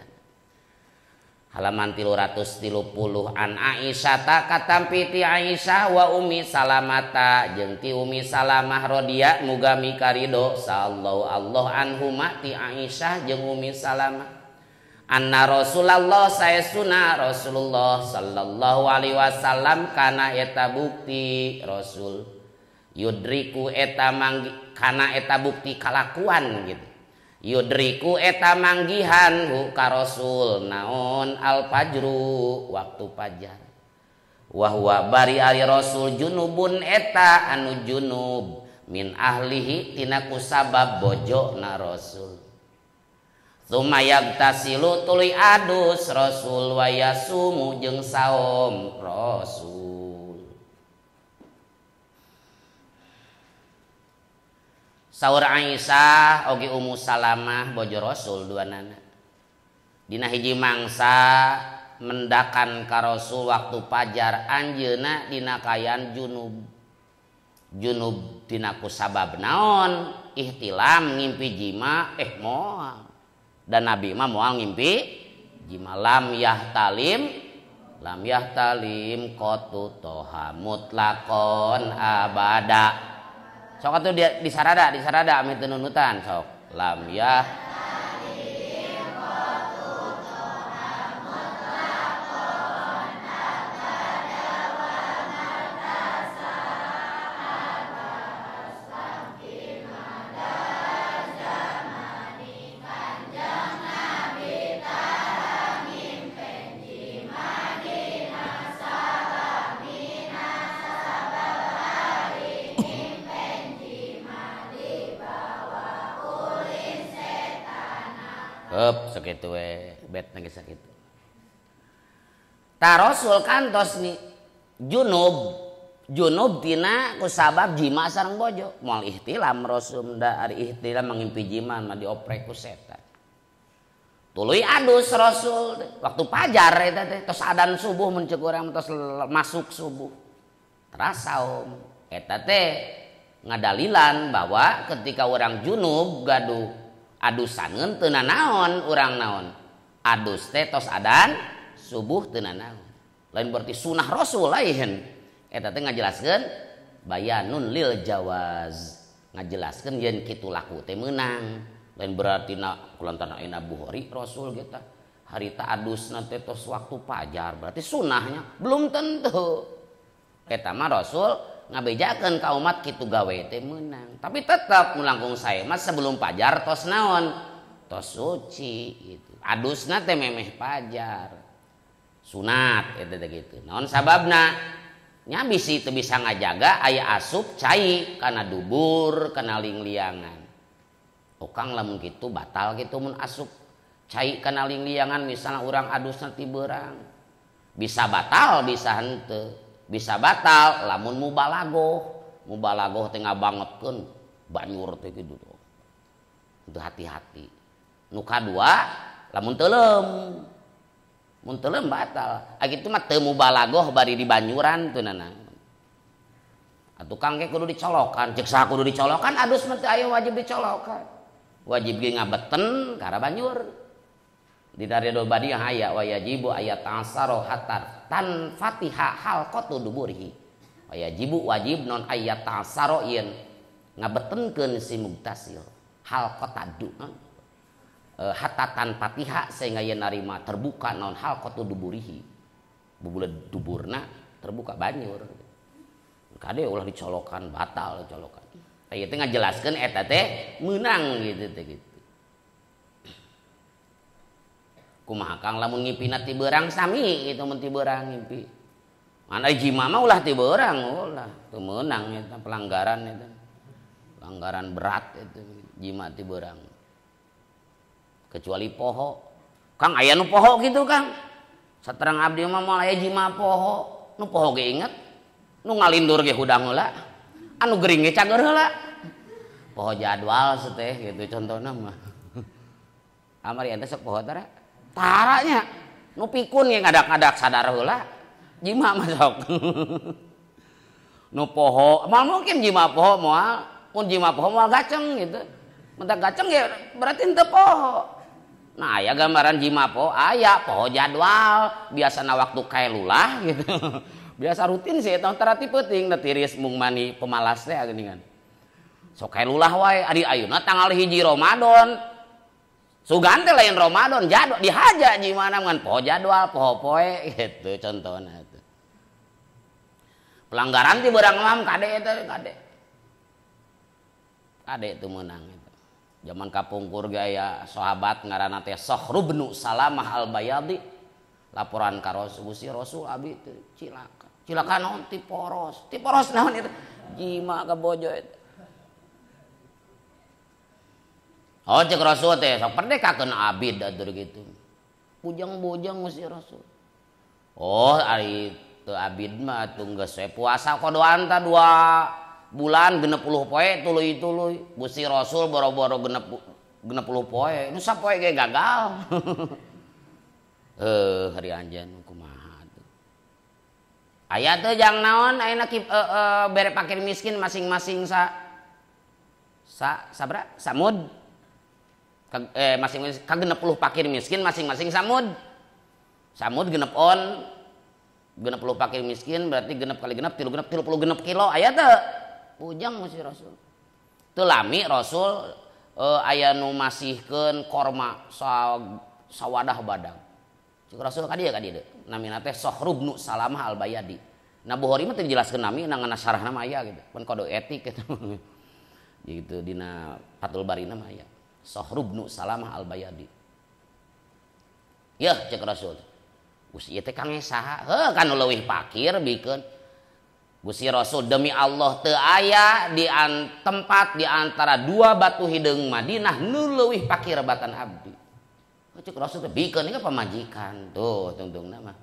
Halaman 330 an Aisyah ta katampi ti Aisyah wa Ummi Salamata jeung ti Ummi Salamah radhia muga mikarido sallallahu Allah anhuma ti Aisyah jeung Ummi Salamah anna Rasulullah saestuna Rasulullah sallallahu alaihi wasallam kana eta bukti Rasul yudriku eta manggi kana eta bukti kalakuan gitu yudriku eta manggihan hu ka Rasul naon al fajru waktu fajar wa huwa bari ari Rasul junubun eta anu junub min ahlihi tina kusabab bojona Rasul tsumma yagtasilu tuluy adus Rasul wa yasumu jeung saum Rasul. Saur Aisyah oge Ummu Salamah bojo Rasul duanana. Dina hiji mangsa mendakan ka Rasul waktu fajar anjeunna dina kaayaan junub. Junub dina kusabab naon? Ihtilam ngimpi jima moal. Dan Nabi mah moal ngimpi jima lam yahtalim qatu toha mutlaqon abada. Sok atuh dia disarada ame teu nunutan sok lam yah sakitu we bet nangis sakitu. Ta Rasul kantos nih junub tina kusabab jima sareng bojo moal ihtilam Rasul da ari ihtilam mangimpi jima mah dioprek ku setan. Tuluy adus Rasul waktu fajar eta teh tos adan subuh mun ceuk urang tos masuk subuh. Teras saum eta teh ngadalilan bahwa ketika orang junub gaduh adusaneun teu nanaon urang naon adus teh tos adan subuh teu nanaon lain berarti sunah Rasul lain eta teh ngajelaskeun bayanun lil jawaz ngajelaskeun yen kitu laku teh meunang lain berarti na kulantaran ayeuna Bukhari Rasul kita harita adusna teh tos waktu fajar berarti sunahnya belum tentu eta mah Rasul ngabejakeun ka umat kitu gawe teh meunang tapi tetep mun langkung sae mah sebelum fajar tos naon tos suci gitu adusna teh memeh fajar sunat eta teh kitu naon sababna nya bisi teu bisa ngajaga aya asup cai kana dubur kana lingliangan tukang lamun kitu batal kitu mun asup cai kana lingliangan misalna urang adusna ti beurang bisa batal bisa henteu bisa batal lamun mubalagoh teh ngabangetkeun banyur teh kitu tuh. Itu hati-hati. Nu kadua lamun teuleum. Mun teuleum batal. Ah kitu mah teu mubalagoh bari dibanyuran teu nana. Atuh kang ge kudu dicolokan, ceuk saha kudu dicolokan adus mah teu aya wajib dicolokan. Wajib ge ngabeten kara banyur. Di dari badi aya wajibu ayat tasaro hatta tan fatiha halqatu duburihi wajibu wajib non ayat tasaro yen ngabetenkeun si mugtasil halqatadu hatta tan fatiha sehingga yen narima terbuka non halqatu duburihi bubuled duburna terbuka banyur kade ulah dicolokan batal dicolokan ieu teh ngajelaskeun eta teh meunang gitu teh gitu. Kumaha kang lamun ngipina ti beurang sami kitu mun ti beurang ngimpi. Mana jima mah ulah ti beurang ulah teu meunang eta pelanggaran eta. Pelanggaran berat itu jima ti beurang. Kecuali poho. Kang aya nu poho kitu Kang. Saterang abdi mah moal aya jima poho. Nu poho ge inget, nu ngalindur ge hudang heula. Anu gering ge cager heula. Poho jadwal seteh gitu contohna mah. Amari ente sok poho tara? Taranya nu pikun ge ngadak-ngadak sadar heula. Jima masuk. Nu poho, moal mungkin jima poho moal, mun jima poho moal gaceng gitu. Mentak gaceng ya berarti henteu poho. Nah, aya gambaran jima poho, aya poho jadwal, biasana waktu kailulah gitu. Biasa rutin sih eta tara ti peuting da tiris mung mani pemalas teh geuningan. Sok kailulah wae ari ayeuna tanggal 1 Ramadan. Sugan teh lain Ramadan, jadwal dihaja jimana ngan poho jadwal, poho poe gitu contohna teh. Pelanggaran ti beurang mam kade eta kade. Kade teu meunang eta. Zaman kapungkur ge aya sahabat ngaranna teh Sohr bin Salamah Al-Bayadi. Laporan ka Rasul, Gusti Rasul abdi teh cilaka. Cilaka naon ti poros. Ti poros naon eta? Jima ka bojo eta. Oh cek Rasul teh sok perdekakeun abid atur gitu. Bujang-bujang Gusti Rasul. Oh ari teu abid mah atuh geus we puasa kodoan ta 2 bulan 60 poe tuluy-tuluy. Gusti Rasul boro-boro 60 poe, nu sapoe ge gagal. Hari anjeun kumaha tuh. Aya teu jang naon ayeuna bere fakir miskin masing-masing sa sabra samud. Masing-masing ka 60 fakir miskin masing-masing samud. Samud genep on 60 fakir miskin berarti genep kali genep tilu genep 36 kilo aya teu bujang Gusti Rasul. Teu lami Rasul aya nu masihkeun korma sawadah badag. Cik Rasul ka dieu namina teh Sohr bin Salamah Al-Bayadi. Nah Bukhari mah teu dijelaskeun nami nangana syarahna mah aya gitu. Pan kode etik gitu. Gitu dina Fathul Barina mah aya. Sohr bin Salamah Al-Bayadi. Yeuh cek Rasul. Gusti ieu teh kange saha? Heuh kan nu leuwih pakir bikeun. Gusti Rasul demi Allah teu aya di tempat di antara dua batu hideung Madinah nu leuwih pakir batan abdi. Cek Rasul teh bikeun ieu pamajikan. Tuh tungtungna mah.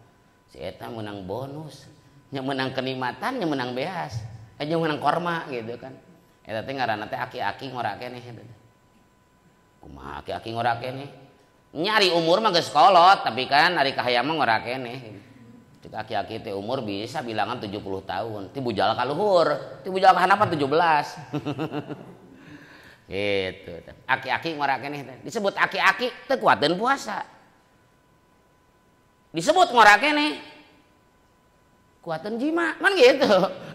Si eta meunang bonus, nya meunang kenikmatan, nya meunang beas, nya meunang korma gitu kan. Eta teh ngaranna teh aki-aki ngora keneh eta. Kumaha aki-aki ngora keneh? Nyari umur mah geus kolot, tapi kan ari kahayang mah ngora keneh. Cek aki-aki teh umur bisa bilangan 70 tahun. Ti bujal ka luhur, ti bujal ka handapan 17. Gitu. Aki-aki ngora keneh teh. Disebut aki-aki teu kuateun puasa. Disebut ngora keneh kuateun jima, man gitu.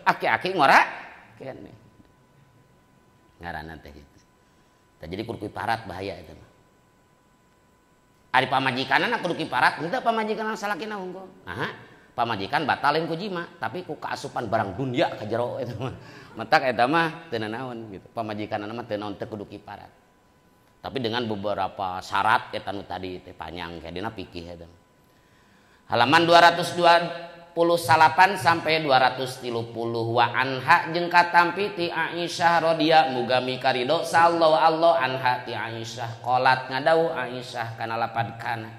Aki-aki ngora keneh. Ngaranna teh gitu. Jadi kudu kiparat bahaya eta mah. Ari pamajikanna kudu kiparat, henteu pamajikanna salakina unggul. Nah, pamajikan batalin ku jima, tapi ku kaasupan barang dunia ka jero eta mah. Matak eta mah teu nanaon gitu. Pamajikanna mah teu naon teu kudu kiparat. Tapi dengan beberapa syarat eta nu tadi teh panjang kayak dina fikih eta. Halaman 228 sampai 230 wa anha jeung katampi ti Aisyah radhiyallahu muga mikaridho sallallahu Allah anha ti Aisyah qalat ngadau Aisyah kana lapad kana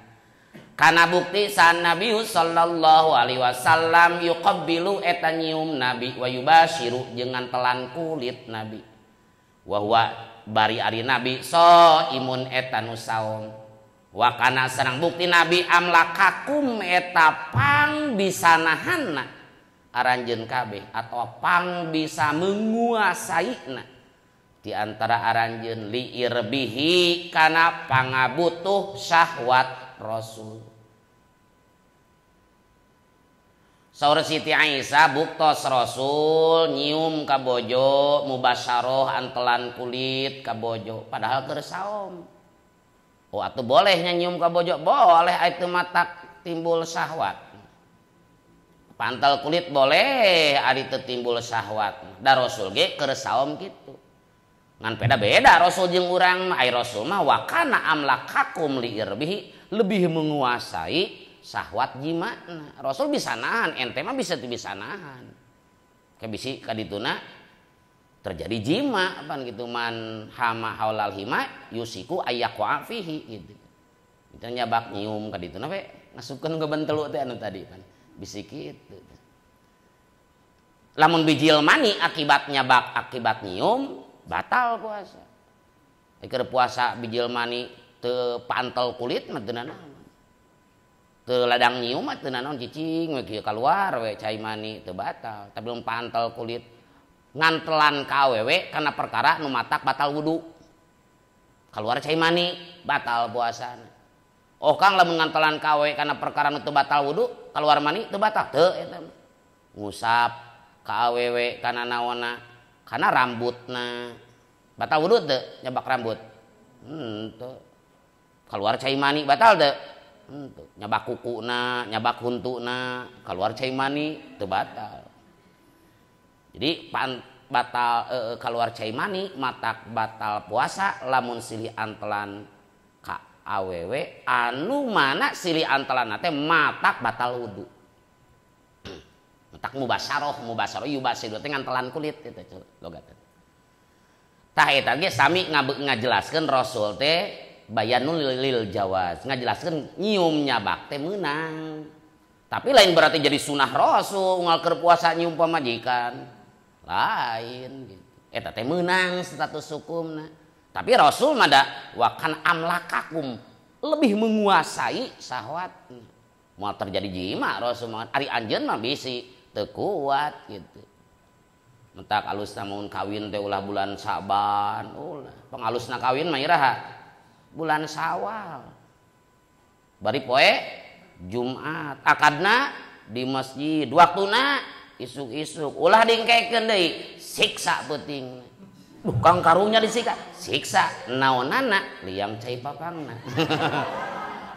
kana bukti san Nabi sallallahu alaihi wasallam yuqabbilu eta nyium Nabi wa yubashiru jeung ngantelan kulit Nabi wa huwa bari ari Nabi so imun eta nu saum wa kana sareng bukti Nabi amlakakum eta pang bisa nahanna aranjeun kabeh atau pang bisa menguasaina di antara aranjeun liirbihi kana pangabutuh syahwat Rasul. Saur Siti Aisyah buktos Rasul nyium ka bojo mubasyarah antelan kulit ka bojo padahal keur saum. Oh atau bolehnya nyium ka bojo? Boleh itu matak timbul syahwat. Pantal kulit boleh ari teu timbul syahwat. Da Rasul ge keur saum kitu. Ngan beda-beda Rasul jeung urang mah, ai Rasul mah wa kana amlakakum liirbihi lebih menguasai syahwat jimana. Rasul bisa nahan, ente mah bisa teu bisa nahan. Ke bisi ka dituna terjadi jima apa gitu man hama haulal hima yusiku ayaqwa fihi gitu. Itu nyabak nyium ka dituna we ngasupkeun ka bentelu teh anu tadi pan. Bisi kitu. Lamun bijil mani akibat nyabak akibat nyium batal puasa. Keur puasa bijil mani teu pantel kulit mah teu nanaon. Teu ladang nyium mah teu nanaon cicing we kieu kaluar we cai mani teu batal. Tapi lamun pantel kulit ngantelan ka awewe kana perkara nu matak batal wudu. Kaluar cai mani batal puasana. Oh Kang lamun ngantelan ka awewe kana perkara nu teu batal wudu kaluar mani teu batal teu eta mah. Ngusap ka awewe kana naonna kana rambutna. Batal wudu teu nyabak rambut? Henteu. Kaluar cai mani batal teu? Henteu. Nyabak kukuna, nyabak huntuna, kaluar cai mani teu batal. Jadi batal kaluar cai mani matak batal puasa lamun silih antelan ka awewe anu mana silih antelan teh matak batal wudu. Matak mubasaroh, mubasaroh yubasiru teh ngantelan kulit eta logat. Tah eta ge sami ngajelaskeun Rasul teh bayanul lil jawaz, ngajelaskeun nyium nyabak teh meunang. Tapi lain berarti jadi sunah Rasul unggal keur puasa nyium pamajikan. Lain gitu. Eta teh meunang status hukumna. Tapi Rasul mah da wakan amlakakum lebih menguasai syahwat. Moal terjadi jima Rasul mah ari anjeun mah bisi teu kuat gitu. Mentak alusna mun kawin teh ulah bulan Saban, ulah. Pangalusna kawin mah iraha bulan Syawal. Bari poe Jumat, akadna di masjid, waktuna isuk-isuk, ulah dingkekeun deui, siksa peuting. Duh Kang karunya disiksa, siksa naonana liang cai papangna.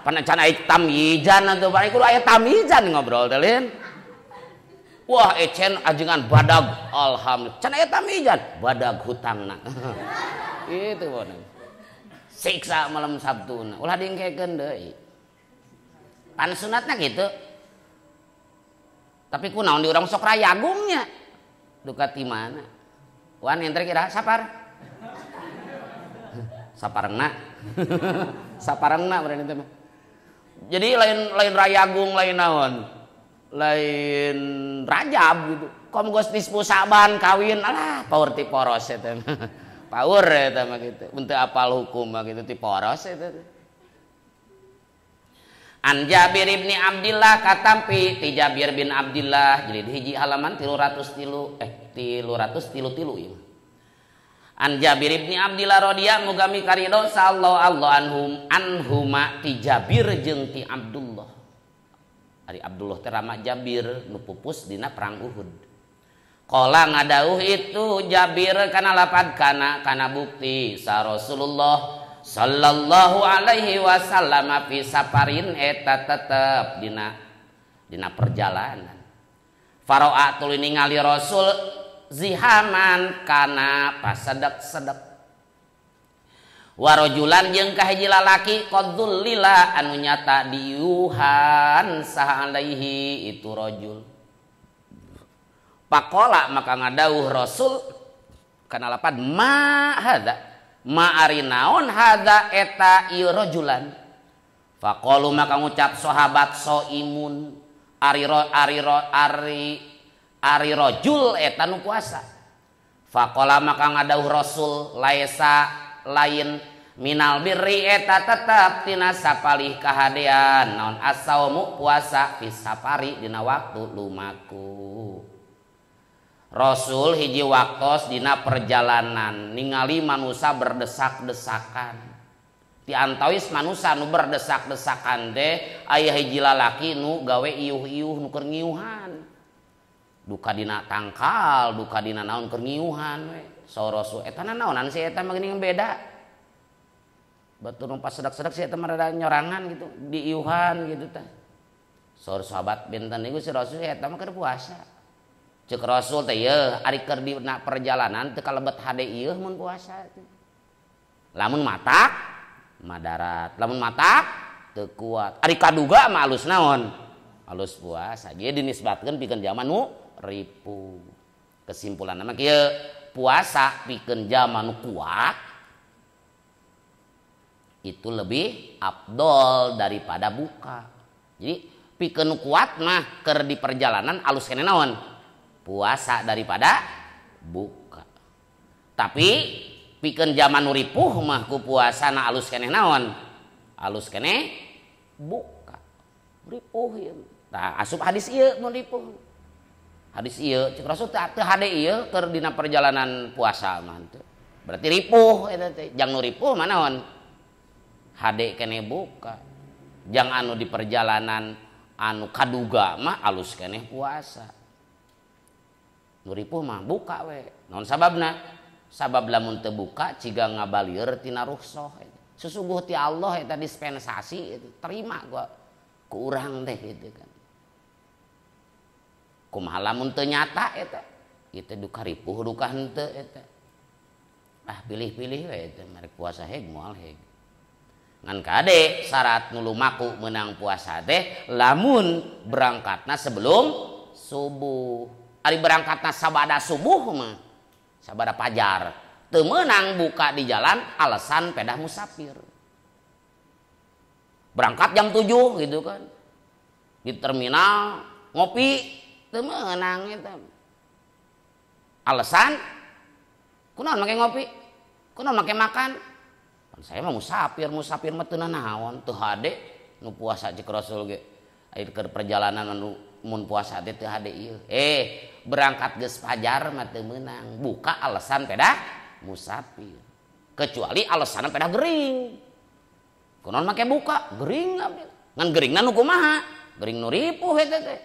Pan can aya tamyijan atuh, bari kudu aya tamyijan ngobrol teh lin. Wah ecen ajengan badag, alhamdulillah. Can aya tamyijan, badag hutangna. Itu bono. Siksa malam Sabtuna, ulah dingkekeun deui. Pan sunatna gitu. Tapi kunaon di urang sok rayagungnya. Duka ti mana? Wan enter kira sapar. Saparengna. Saparengna berarti teh mah. Jadi lain rayagung lain naon. Lain Rajab gitu. Kom geus nisfu Saban kawin alah paur ti poros eta mah. Paur eta mah gitu. Untuk apal hukum mah gitu ti poros eta. An Jabir bin Abdillah katampi ti Jabir bin Abdillah jadi hiji halaman 303 333 ieu. An Jabir bin Abdillah radhiyallahu muga mikaridho sallallahu anhum anhuma ti Jabir jeung ti Abdullah. Ari Abdullah teh rama Jabir nu pupus dina perang Uhud. Qala ngadauh itu Jabir kana lapad kana bukti sa Rasulullah sallallahu alaihi wasallam fi safarin eta tetep dina perjalanan. Faro'a tuluy ningali Rasul zihaman kana pasedek-sedek. Warojulan jeung kahiji lalaki qadzulila anu nyata diuhan saha alaihi itu rajul. Pakola maka ngadauh Rasul kana lapad ma hadza ma ari naon hadza eta ieu rajulan. Faqalu maka ngucap sahabat soimun ari rajul eta nu puasa. Faqala maka ngadauh Rasul laisa lain minal birri eta tetep tina sapalih kahadean naon asaumu puasa fi safari dina waktu lumaku. Rasul hiji waktos dina perjalanan ningali manusia berdesak-desakan. Ti antawis manusia nu berdesak-desakan teh aya hiji lalaki nu gawe iuh-iuh nu keur ngiuhan. Duka dina tangkal, duka dina naon keur ngiuhan we. Saur Rasul eta naonan si eta mah geuning beda. Batur nu pasedak-sedak si eta mah rada nyorangan gitu, diiuhan gitu tah. Saur sahabat benten niku si Rasul eta mah keur puasa. Cek Rasul teh yeuh ari keur dina perjalanan teu kalebet hade ieu mun puasa teh. Lamun matak madarat, lamun matak teu kuat. Ari kaduga mah alus naon? Alus puasa. Jadi dinisbatkeun pikeun jalma nu ripuh. Kesimpulanna mah kieu, puasa pikeun jalma nu kuat itu lebih afdol daripada buka. Jadi pikeun nu kuat mah keur di perjalanan alus keneh naon? Puasa daripada buka. Tapi pikeun zaman nu ripuh mah ku puasana alus keneh naon? Alus keneh buka. Ripuh ieu. Tah asup hadis ieu mun ripuh. Hadis ieu cek Rasul teh teu hade ieu keur dina perjalanan puasa mah teu. Berarti ripuh eta teh. Jang nu ripuh mah naon? Hade keneh buka. Jang anu di perjalanan anu kaduga mah alus keneh puasa. Nu ripuh mah buka we. Naon sababna? Sabab lamun teu buka ciga ngabalieur tina rukhsah. Sesungguh ti Allah eta dispensasi itu terima gua ku urang teh gitu kan. Kumaha lamun teu nyata eta? Ieu duka ripuh duka henteu eta. Ah pilih-pilih we eta merek puasa heg moal heg. Ngan kade syarat nu lumaku meunang puasa teh lamun berangkatna sebelum subuh. Ari berangkatna sabada subuh mah sabada pajar teu meunang buka di jalan alasan pedah musafir. Berangkat jam 7 gitu kan. Di terminal ngopi teu meunang eta. Alasan kunaon make ngopi? Kunaon make makan? Pan saya mah musafir, musafir mah teu nanaon, teu hade nu puasa cek Rasul ge. Ari keur perjalanan anu mun puasa teh teu hade ieu. Berangkat geus fajar mah teu meunang, buka alasan pedah musafir. Kecuali alasan pedah gering. Kunaon make buka? Gering abdi. Ngan geringna nu kumaha? Gering nu ripuh eta teh.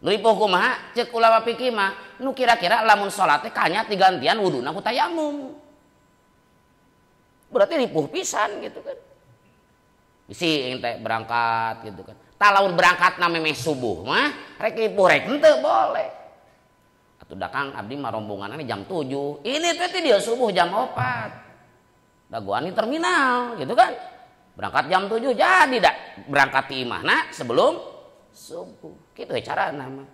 Nu ripuh kumaha? Cek ulama fikih mah nu kira-kira lamun salat teh kanya digantian wuduna ku tayamum. Berarti ripuh pisan gitu kan. Bisi ente berangkat gitu kan. Tah lamun berangkatna memeh subuh mah rek ripuh rek henteu boleh. Atuh da Kang abdi mah rombonganna jam 7. Ini teh dia subuh jam 4. Dagoan di terminal gitu kan. Berangkat jam 7 jadi dak berangkat ti imahna sebelum subuh. Kitu we carana mah.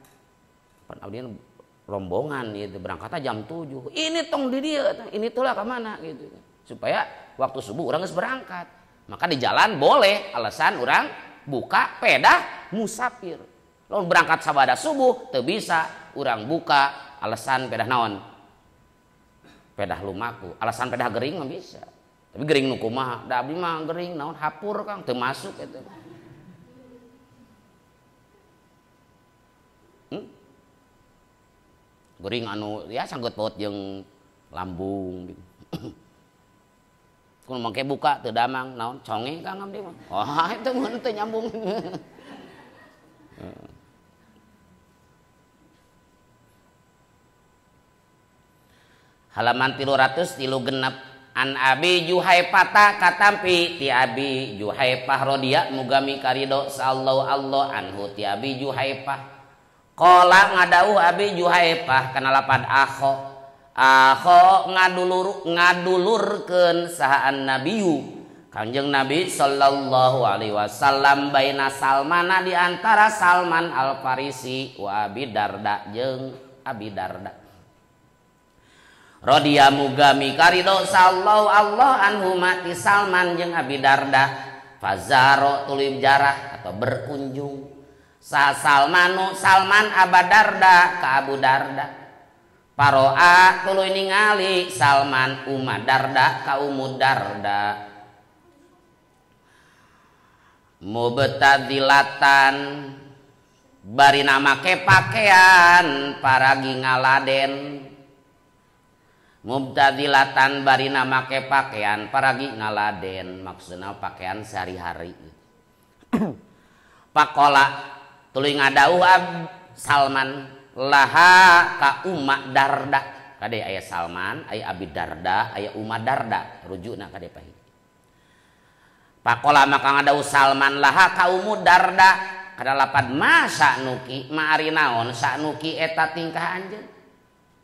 Pan abdi rombongan gitu berangkatna jam 7. Ini tong di dieu, ini tuh lah ka mana gitu. Supaya waktu subuh orang geus berangkat. Maka di jalan boleh alasan orang buka pedah musafir. Lamun berangkat sabada subuh teu bisa urang buka alasan pedah naon? Pedah lumaku. Alasan pedah gering mah bisa. Tapi gering nu kumaha? Da abdi mah gering naon hapur Kang teu masuk eta. Gering anu ya sangkut paut jeung lambung gitu. Kuno mangke buka teu damang naon conge Kang abdi mah. Wah itu mun teu nyambung. Halaman 336 an Abi Juhaifah katampi ti Abi Juhaifah radhia mugami karido sallallahu Allah anhu ti Abi Juhaifah. Qala ngadauh Abi Juhaifah kana lapad akho. Akho ngadulurkeun saha annabiyu Kanjeng Nabi sallallahu alaihi wasallam baina Salmana di antara Salman Al Farisi wa Abi Darda jeung Abi Darda. Radhiya mugami karido sallallahu Allah anhu mati Salman jeung Abi Darda fazaro tuluy jarah atau berkunjung sa Salmanu Salman Aba Darda ka Abu Darda. Paroa tuluy ningali Salman Umma Darda ka Ummu Darda mubtadilatan bari make pakaian paragi ngaladen. Mubtadilatan bari make pakaian paragi ngaladen maksudna pakaian sehari-hari. Pakola tuluy ngadauh Salman laha ka Umma Darda. Kade aya Salman, aya Abi Darda, aya Umma Darda, rujukna kade pahi. Pakola maka ngadauh Salman laha ka Ummu Darda kada lapad ma sa'nuki ma ari naon sa'nuki eta tingkah anjeun.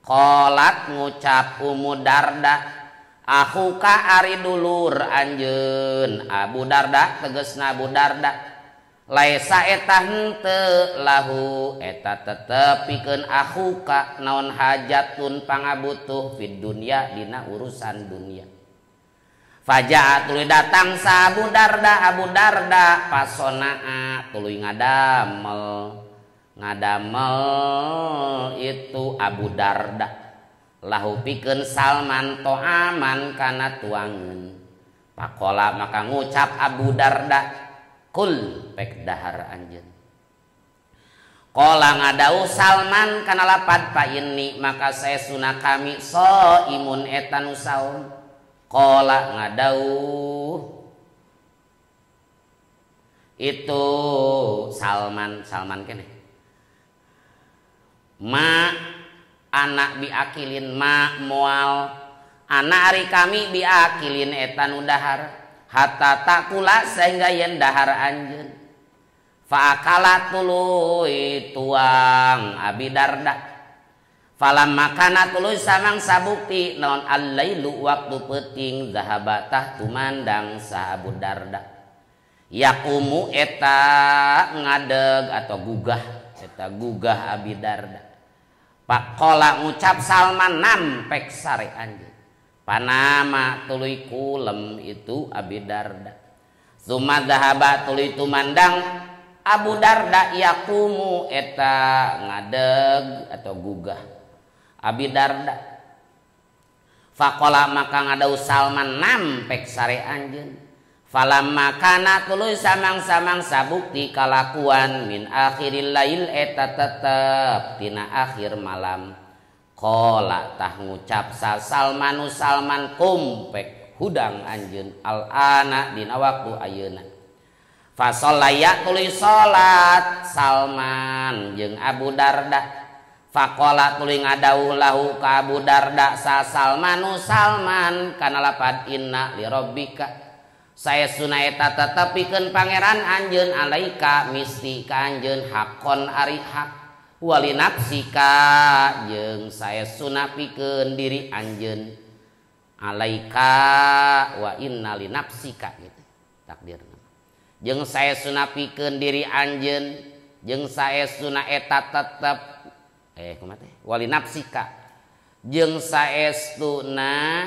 Qolat ngucap Ummu Darda akhuka ari dulur anjeun Abu Darda tegasna Abu Darda. Laisa eta henteu lahu eta tetep pikeun akhuka naon hajatun pangabutuh fid dunya dina urusan dunya. Faja'a tuluy datang sa Abu Darda Abu Darda pasonaa tuluy ngadamel ngadamel itu Abu Darda lahu pikeun Salman to'aman kana tuangeun. Pakola maka ngucap Abu Darda Kul pek dahar anjeun. Qala ngadau Salman kana lapad pa inni maka saestuna kami so imun eta nu saum. Qala ngadau itu Salman, Salman kene. Ma anak biakilin ma moal anak ari kami biakilin eta nu dahar hatta takula sehingga yen dahar anjeun. Faakala tuluy tuang Abi Darda. Falamma kana tuluy samangsa bukti naon al-lailu waktu peuting zahaba tah tumandang sa Abu Darda. Yaqumu eta ngadeg atau gugah eta gugah Abi Darda. Pakola ngucap Salman nampek sare anjeun. Panama tuluy kulem itu Abi Darda. Summa zahaba tuluy tumandang Abu Darda yaqumu eta ngadeg atau gugah Abi Darda. Faqala maka ngadau Salman nampek sare anjeun. Falamma kana tuluy samang-samang sabukti kalakuan min akhiril lail eta tetep tina akhir malam. Qala tah ngucap sa Salmanu Salman kumpek hudang anjeun al-ana dina waktu ayeuna. Fasholaya tuluy salat Salman jeung Abu Darda. Faqala tuluy ngadauh lahu ka Abu Darda sa Salmanu Salman kana lapad inna li rabbika. Saestuna eta tetep pikeun pangeran anjeun alaika misti ka anjeun hakon ari hak wali nafsika jeung saestuna pikeun diri anjeun alaika wa inna li nafsika gitu takdirna. Jeung saestuna pikeun diri anjeun jeung saestuna eta tetep kumaha teh wali nafsika jeung saestuna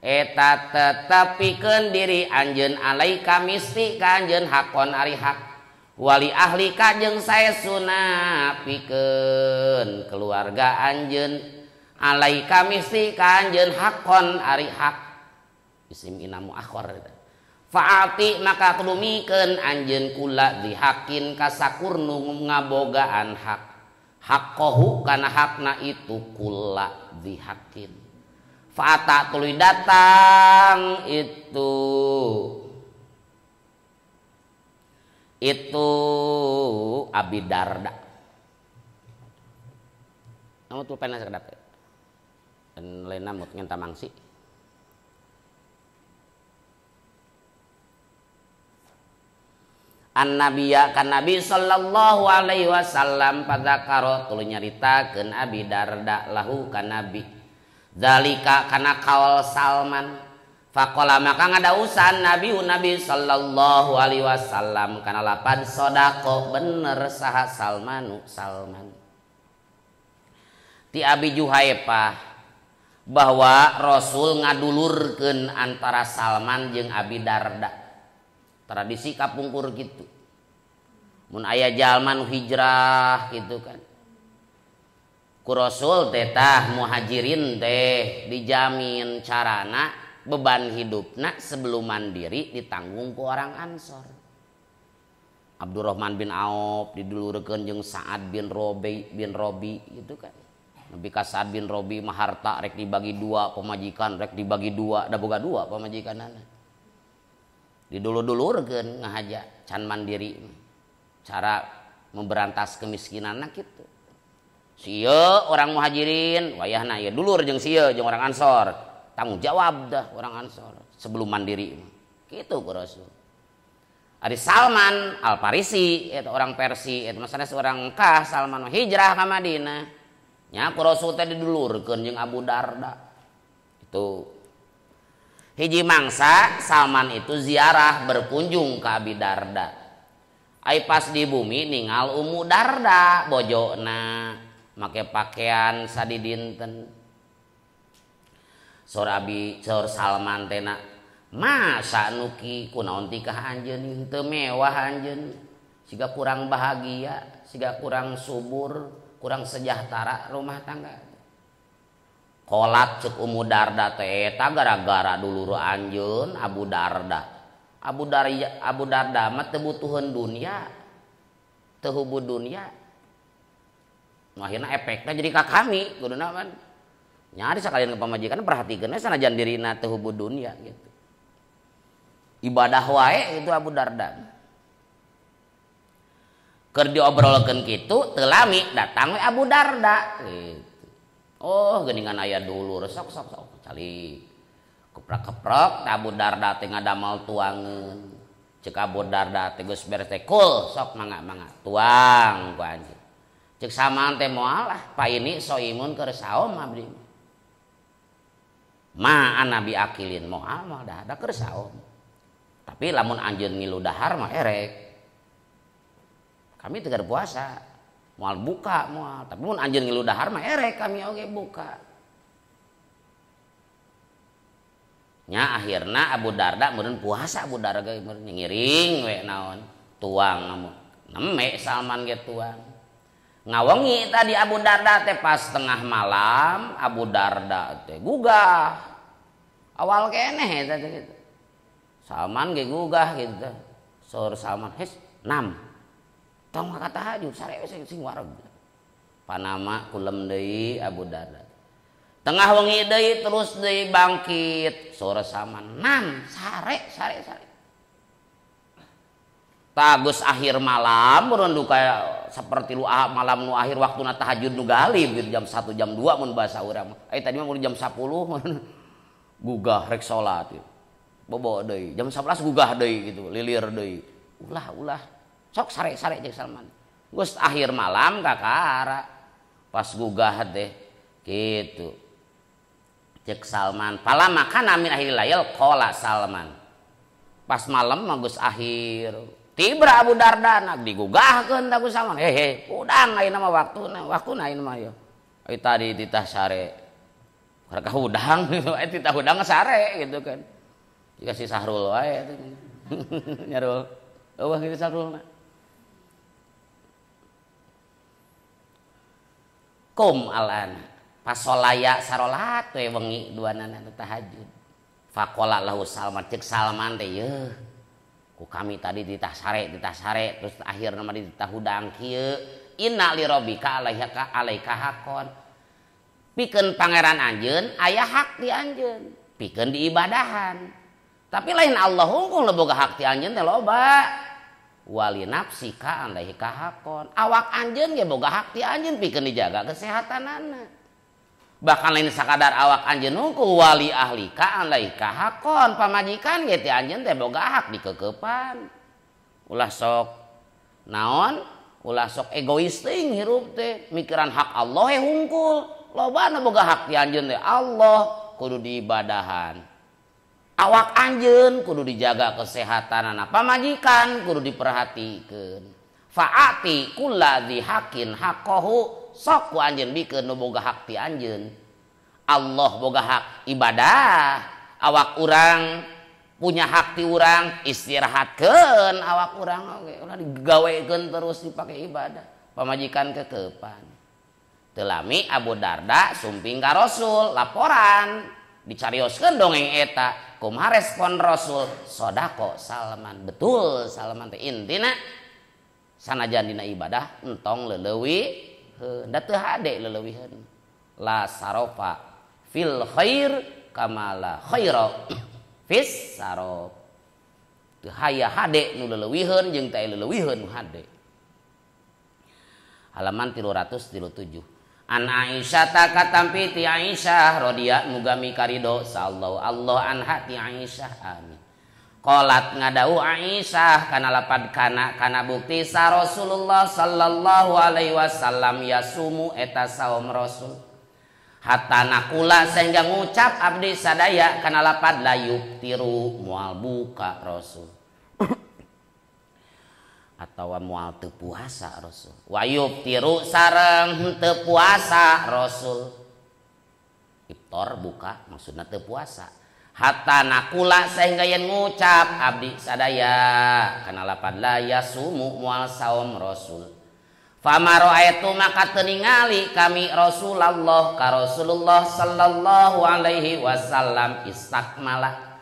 eta tetep pikeun diri anjeun alaika misti ka anjeun hakon ari hak wali ahlika jeung saestuna pikeun keluarga anjeun alaika misti ka anjeun hakon ari hak isim inamu akhor eta. Fa'ati maka kulumikeun anjeun kula dihakin ka sakurnu ngabogaan hak haqqahu kana hakna itu kula dihakin. Fa'ata tuluy datang itu Abi Darda. Namun tuh pena sekedap dan lain namut ngenta mangsi. An-Nabiya kan Nabi sallallahu alaihi wasallam padzakaro tuluy nyaritakeun Abi Darda lahu ka Nabi. Zalika kana kaul Salman. Faqala maka ngadausan Nabi sallallahu alaihi wasallam kana lapan sodako bener saha Salmanu Salman. Ti Abi Juhaipah bahwa Rasul ngadulurkeun antara Salman jeung Abi Darda. Tradisi kapungkur gitu. Mun aya jalma nu hijrah gitu kan. Ku Rasul teh tah muhajirin teh dijamin carana beban hidupna sebelum mandiri ditanggung ku orang Ansor. Abdurrahman bin Auf didulurkeun jeung Sa'ad bin Robi gitu kan. Nepi ka Sa'ad bin Robi mah harta rek dibagi dua, pamajikan rek dibagi dua, da boga dua pamajikanana. Didulur-dulurkeun ngahaja can mandiri. Cara memberantas kemiskinanna kitu. Sieu orang muhajirin wayahna ieu dulur jeung sieu jeung orang Ansor. Tanggung jawab dah orang Ansor sebelum mandiri. Kitu ku Rasul. Ari Salman Al-Farisi eta orang Persi eta masalah seorang Mekah Salman hijrah ka Madinah. Nya ku Rasul teh didulurkeun jeung Abu Darda. Itu hiji mangsa Salman itu ziarah berkunjung ke Abi Darda. Ai pas di bumi ningal Ummu Darda bojona make pakaian sadidinten. Sor Abi sor Salman teh na masa nuki kunaon tikah anjeun teu mewah anjeun siga kurang bahagia, siga kurang subur, kurang sejahtera rumah tangga. Kolat cek Ummu Darda teh eta gara-gara dulur anjeun Abu Darda. Abu Darda mah teu butuheun dunia, teu hubud dunia. Nu akhirna efekna jadi ka kami kuduna kan. Nyari sakalian ke pamajikan perhatikeun sanajan dirina teu hubud dunia gitu. Ibadah wae itu Abu Darda. Keur diobrolkeun kitu teu lami datang we Abu Darda gitu. Oh geuningan aya dulur sok sok sok calik. Keprek-keprek Abu Darda teh ngadamal tuangeun. Ceuk Abu Darda teh geus beres teh kul sok mangga-mangga tuang ku anjeun. Ceuk Salman teh moal ah pa ini soimun keur saum abdi. Ma anabi akilin moal moal dah da keur saum. Tapi lamun anjeun ngilu dahar mah erek. Kami tegar puasa, moal buka moal. Tapi mun anjeun ngilu dahar mah erek kami oge buka. Nya akhirna Abu Darda meureun puasa Abu Darda ge meureun ngiring we naon tuang neme Salman ge tuang. Ngawengi tadi Abu Darda teh pas tengah malam Abu Darda teh gugah. Awal keneh eta teh gitu. Salman ge gugah gitu. Saur Salman hes nam. Tong ka tahajud sare we sing wareg. Panama kulem deui Abu Darda. Tengah wengi deui terus deui bangkit sore Salman nam sare sare sare. Tagus akhir malam meureun duka seperti lu malam nu akhir waktuna tahajud nu galib gitu jam 1 jam 2 mun bahasa urang mah. Tadi mah mun jam 10 gugah rek salat gitu. Bobo deui jam 11 gugah deui gitu lilir deui. Ulah ulah sok sare-sare jeung Salman. Geus akhir malam kakara pas gugah teh gitu. Cek Salman pala makan amin akhir layal qala Salman. Pas malam mah geus akhir tibra Abu Darda nak digugahkeun ta ku Salman. Hehe, udang ayeuna mah waktuna, waktuna ayeuna mah ieu. Ai tadi titah sare. Mereka hudang gitu, ai titah hudang sare gitu kan. Dikasih Sahrul wae atuh. Nyarul. Eueuh kitu Sahrulna. Kum alana. Pasolaya sarolat we wengi duanana tahajud. Faqala lahu Salman cek Salman teh yeuh. Ku kami tadi ditah sare terus akhirna mah ditah hudang kieu. Inna li rabbika alaika alaika hakon. Pikeun pangeran anjeun aya hak di anjeun, pikeun diibadahan. Tapi lain Allah hungkul boga hak ti anjeun teh loba. Wali nafsika alaika hakon. Awak anjeun ge boga hak ti anjeun pikeun dijaga kesehatanana. Bahkan lain sakadar awak anjeun hungkul wali ahlika alaika hakon. Pamajikan ge ti anjeun teh boga hak dikekepan. Ulah sok naon? Ulah sok egois teuing hirup teh, mikiran hak Allah he hungkul. Loba nu boga hak ti anjeun teh Allah kudu diibadahan. Awak anjeun kudu dijaga kesehatanana, pamajikan kudu diperhatikeun. Faati kulladzi haqqin haqqahu. Sok ku anjeun bikeun nu boga hak ti anjeun. Allah boga hak ibadah, awak urang punya hak ti urang istirahatkeun awak urang oge ulah digawekeun terus dipake ibadah. Pamajikan kekepan. Teu lami Abu Darda sumping ka Rasul laporan dicarioskeun dongeng eta. Kumaha respon Rasul? Sodako Salman. Betul Salman teh intina sanajan dina ibadah entong leleuwih da teu hade leleuwiheun. La sarofa fil khair kama la khaira fis sarof. Teu haya hade nu leleuwiheun jeung teu leleuwiheun nu hade. Halaman 337. An Aisyah katampi ti Aisyah radhiyallahu mugami karido sallallahu Allah anha ti Aisyah amin. Qalat ngadau Aisyah kana lapad kana kana bukti sa Rasulullah sallallahu alaihi wasallam yasumu eta saum Rasul. Hatta nakula sehingga ngucap abdi sadaya kana lapad la yuftiru moal buka Rasul. Atawa moal teu puasa Rasul. Wa yuftiru sareng teu puasa Rasul. Iftar buka maksudna teu puasa. Hatta nakula sehingga yen ngucap abdi sadaya kana lapad la yasumu moal saum Rasul. Fama ra'aitu maka teu ningali kami Rasulullah ka Rasulullah sallallahu alaihi wasallam istakmala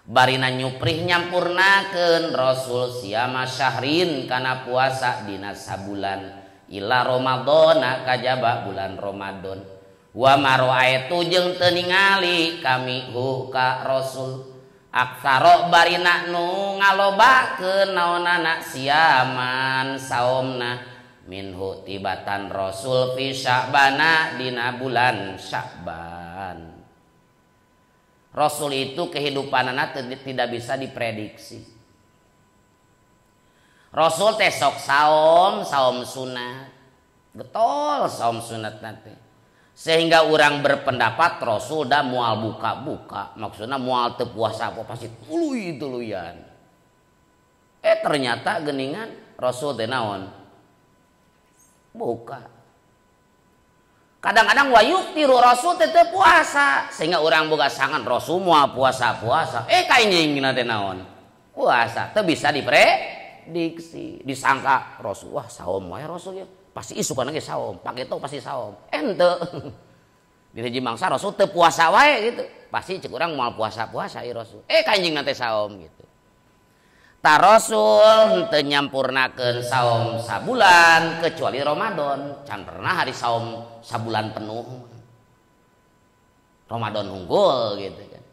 Barina nyuprih nyampurnakeun Rasul siama syahrin kana puasa dina sabulan ila Ramadhana kajaba bulan Ramadan. Wa ma ra'aitu jeung teu ningali kami hu ka Rasul aksaro barina nu ngalobakeun naonana siaman saomna minhu tibatan Rasul fi Sya'bana dina bulan Sya'ban. Rasul itu kehidupanana tidak bisa diprediksi. Rasul teh sok saom, saom sunat. Getol saom sunat nanti. Sehingga orang berpendapat Rasul dah mual buka-buka, maksudnya mual teu puasa apa pasti tuluy-tuluyan. Ternyata geningan Rasul teh naon? Buka. Kadang-kadang wayuk tiru Rasul teh teu puasa, sehingga orang boga sangan Rasul moal puasa-puasa. Kainjing teh naon? Puasa teu bisa diprediksi, disangka Rasul wah saom wae Rasul ya. Pasti isukan ge saom, pageto pasti saom. Ente. Di hiji mangsa Rasul teu puasa wae gitu. Pasti cek urang moal puasa-puasa ieu Rasul. Kainjing teh saom gitu. Ta Rasul teu nyampurnakeun saum sabulan kecuali Ramadan. Can pernah hari saum sabulan penuh. Ramadan unggul gitu kan.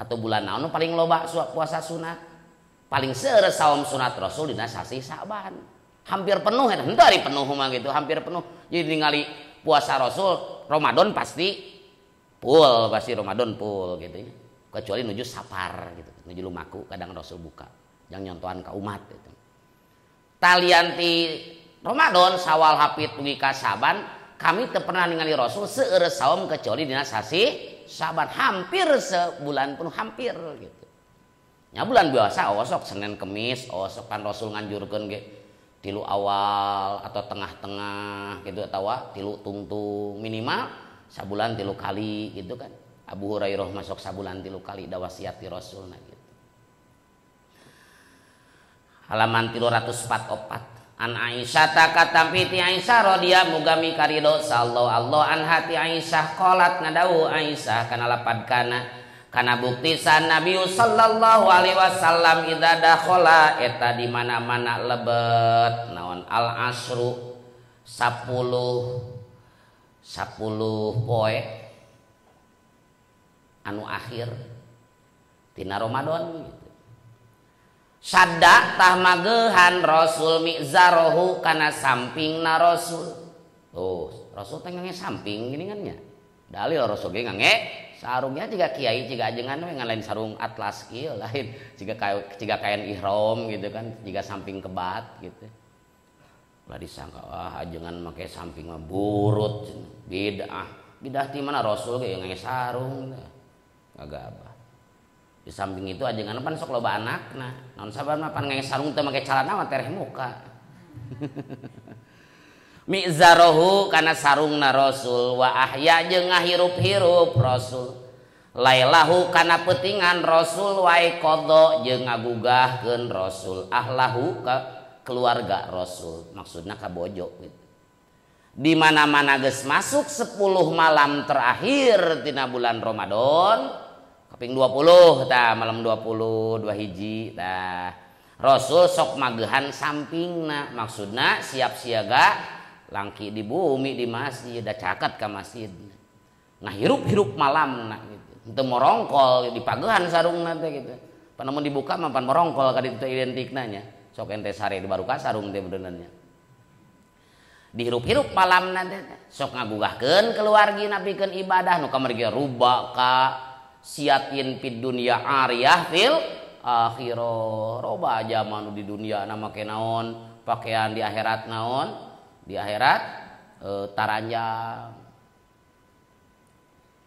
Atau bulan naon paling loba puasa sunat. Paling seueur saum sunat Rasul dina sasih Sa'ban. Hampir penuh eta, henteu ari penuh mah gitu, hampir penuh. Jadi ningali puasa Rasul Ramadan pasti full, pasti Ramadan full gitu ya. Kecuali nuju safar gitu, nuju lumaku kadang Rasul buka, yang nyontohan ka umat gitu. Talianti Ramadan Sawal hapit dugi ka Saban, kami teu pernah ningali Rasul seueur saum kecuali dina sasih Saban, hampir sebulan penuh, hampir gitu. Nya bulan biasa osok Senin Kemis, osok kan Rasul nganjurkeun ge tilu awal atau tengah-tengah gitu atawa tilu tungtung minimal sabulan 3 kali gitu kan. Abu Hurairah masuk sabulan 3 kali da wasiat ti Rasulna gitu. Halaman 344. An Aisyah katampi ti Aisyah radhiyallahu mugami karido sallallahu Allah an hati Aisyah qalat ngadawu Aisyah kana lapad kana bukti san Nabi sallallahu alaihi wasallam idza dakhala eta di mana-mana lebet naon al asru 10 poe anu akhir tina Ramadan gitu. Sadda tah magehan Rasul mi'zarohu kana sampingna Rasul. Tuh, Rasul teh ngange samping gini kan nya. Dalil Rasul ge ngange sarungnya jiga kiai jiga ajengan we ngan lain sarung atlas kieu lain jiga kain ihram gitu kan, jiga samping kebat gitu. Ulah disangka wah ajengan make samping mah burut bid'ah. Bid'ah ti mana Rasul ge ngange sarung. Kagak apa. Di samping itu ajengan pan sok loba anakna. Naon sababna pan ngange sarung teu make calana mah tereh muka. Mi'zarohu kana sarungna Rasul wa ahya jeung ngahirup-hirup Rasul. Lailahu kana peutingan Rasul wae qadha jeung ngagugahkeun Rasul ahlahu ka keluarga Rasul. Maksudna ka bojo gitu. Di mana-mana geus masuk 10 malam terakhir tina bulan Ramadan, kaping 20 tah malam 20 2 hiji tah. Rasul sok magehan sampingna, maksudna siap siaga langki di bumi di masjid, da caket ka masjid. Ngahirup-hirup malamna gitu. Henteu morongkol dipagehan sarungna teh gitu. Pan mun dibuka mah pan morongkol ka ditu identikna nya. Sok ente sare di baruka sarung teh beundeunna. Dihirup-hirup malam nanti sok ngagugahkeun keluargi napikeun ibadah nu kamari ge ruba ka siatin fid dunya ariyah fil akhirah. Roba aja mah di dunia na make naon, pakaian di akhirat naon, di akhirat taranjang.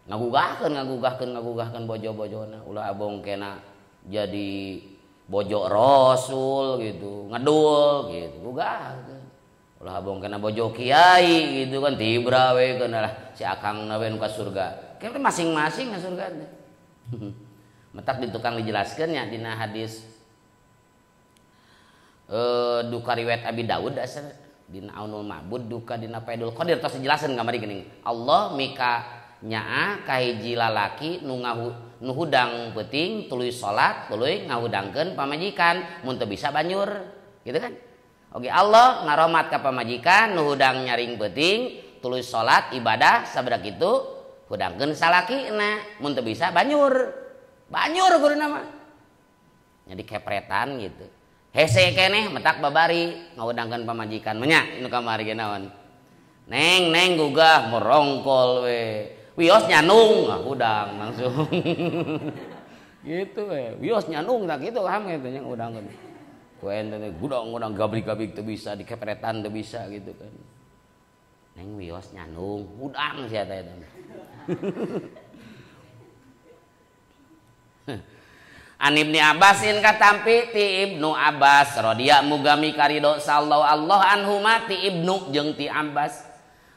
Ngagugahkeun bojo-bojona ulah abong kena jadi bojo Rasul gitu, ngedul gitu, gugahkeun. Ulah abong kena bojo kiai gitu kan tibra we kana lah si akang we nu ka surga. Kayaknya masing-masing ka surga teh. Metak di tukang dijelaskeun nya dina hadis duka riwayat Abi Daud asal dina Aunul Ma'bud duka dina Faidul Qadir tos dijelaskeun kamari geuning. Allah mika nyaa ka hiji lalaki nu Nu hudang peuting tuluy salat tuluy ngahudangkeun pamajikan mun teu bisa banjur gitu kan. Oke Allah ngarohmat ka pamajikan nu hudang nyaring peuting tuluy salat ibadah sabada kitu hudangkeun salakina mun teu bisa banjur. Banjur kuduna mah. Jadi kepretan gitu. Hese keneh metak babari ngahudangkeun pamajikan nya nu kamari ge naon. Neng neng gugah merongkol we. Wios nyanung ngahudang langsung. Gitu we. Wios nyanung tak kitu ham kitu nya ngahudangkeun. Ku ente teh gudang-gudang gabrik-gabrik teu bisa dikepretan teu bisa gitu kan. Neng wios nyanung hudang sia teh eta. An Ibni Abbasin katampi ti Ibnu Abbas radhiyallahu muga mikarido sallallahu Allah anhuma ti Ibnu jeung ti Abbas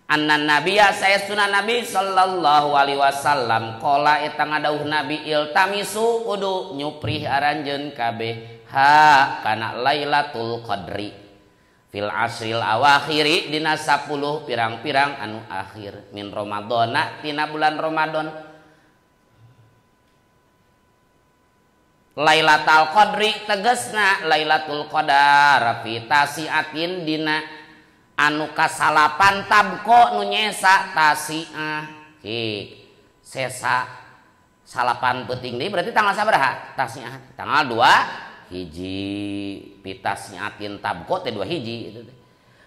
anna nabiyya saestuna nabi sallallahu alaihi wasallam qala eta ngadauh nabi iltamisu kudu nyuprih aranjeun kabeh ha kana Lailatul Qadri fil asril awakhiri dina 10 pirang-pirang anu akhir min Ramadhana tina bulan Ramadan. Lailatul Qadri tegesna Lailatul Qadar fi tasiatin dina anu kasalapan tabko nu nyesa tasiah. Cik sesa salapan peuting deui berarti tanggal sabaraha? Tasiah tanggal 2 hiji pitasiatin tabko teh 2 hiji itu teh.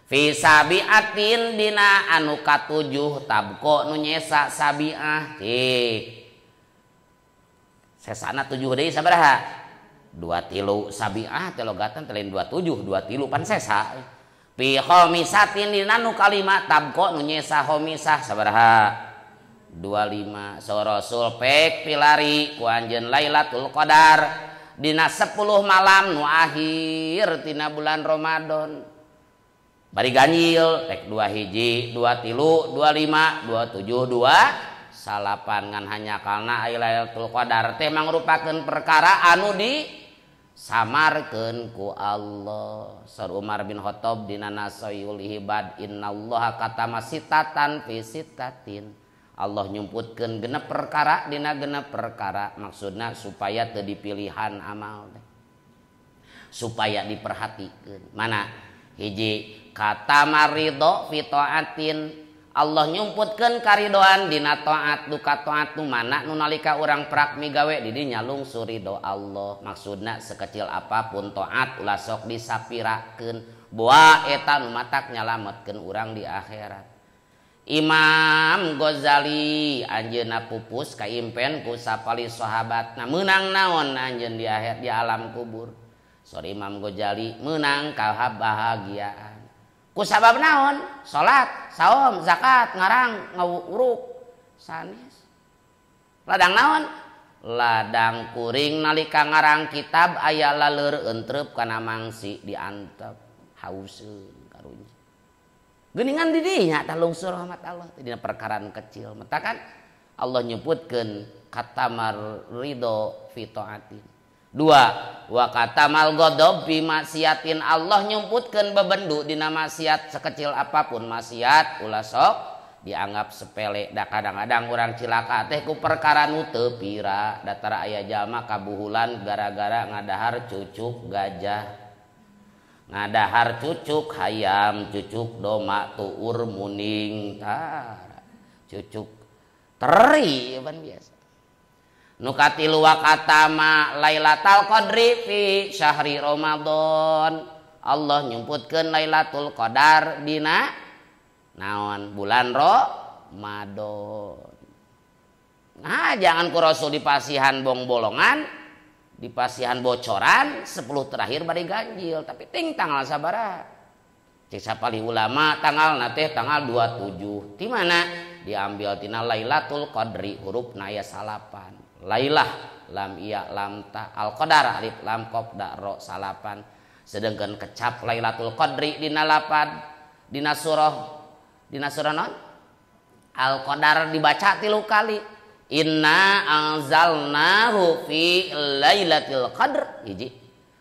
Fi sabiatin dina anu katujuh tabko nu nyesa sabiah. Cik sesana 7 deui sabaraha? 2 tilu sabiah teh logatan teh lain 27 2 tilu pan sesa. Fi khamisatin dina nu kalima tabko nu nyesa khamisah sabaraha? 25. So Rasul pek pilari ku anjeun Lailatul Qadar dina 10 malam nu akhir tina bulan Ramadan. Bari ganjil rek 2 hiji, 2 tilu, 25, 27, 2 salapan ngan hanya karena Lailatul Qadar teh mangrupakeun perkara anu di samarkeun ku Allah. Saur Umar bin Khattab dina Nasaiyul Ibad innallaha katama sitatan fi sitatin. Allah nyumputkeun genep perkara dina genep perkara, maksudna supaya teu dipilihan amal teh. Supaya diperhatikeun. Mana? Hiji katama ridho fi taatin. Allah nyumputkeun karidoan dina taat duka taat nu mana nu nalika urang prak migawe di dinya lungsur ridho Allah. Maksudna sekecil apapun taat ulah sok disapirakeun boa eta nu matak nyalametkeun urang di akhirat. Imam Ghazali anjeunna pupus kaimpen ku sapali sahabatna meunang naon anjeun di akhir di alam kubur. Sori Imam Ghazali meunang kabahagiaan. Ku sabab naon? Salat, saum, zakat, ngarang, ngawuruk, sanes. Ladang naon? Ladang kuring nalika ngarang kitab aya laleur entrep kana mangsi diantep hauseun karunya. Geuningan di dinya tah lungsur rahmat Allah dina perkaraan kecil. Matakan Allah nyebutkeun katamar ridho fi taatin. Dua, wa katamal ghadab bi maksiatin. Allah nyumputkeun bebendu dina maksiat sekecil apapun maksiat ulah sok dianggap sepele. Da kadang-kadang urang cilaka teh ku perkara nu teu pira, datara aya jalma kabuhulan gara-gara ngadahar cucuk gajah, ngadahar cucuk hayam, cucuk doma tuur muning, tara cucuk teri pan biasa. Nu katilu wa katama Lailatul Qadri fi syahri Ramadan. Allah nyumputkeun Lailatul Qadar dina naon bulan Ramadan. Nah, jangan ku Rasul dipasihan bong-bolongan, dipasihan bocoran 10 terakhir bari ganjil, tapi ting tanggal sabaraha? Cek sapali ulama tanggalna teh tanggal 27. Di mana? Diambil tina Lailatul Qadri hurufna aya salapan. Lailah lam iya lam ta al qadar alif lam qaf da ro salapan. Sedangkan kecap Lailatul Qadri dina lapad dina surah non Al Qadar dibaca 3 kali. Inna anzalnahu fi Lailatul Qadr hiji.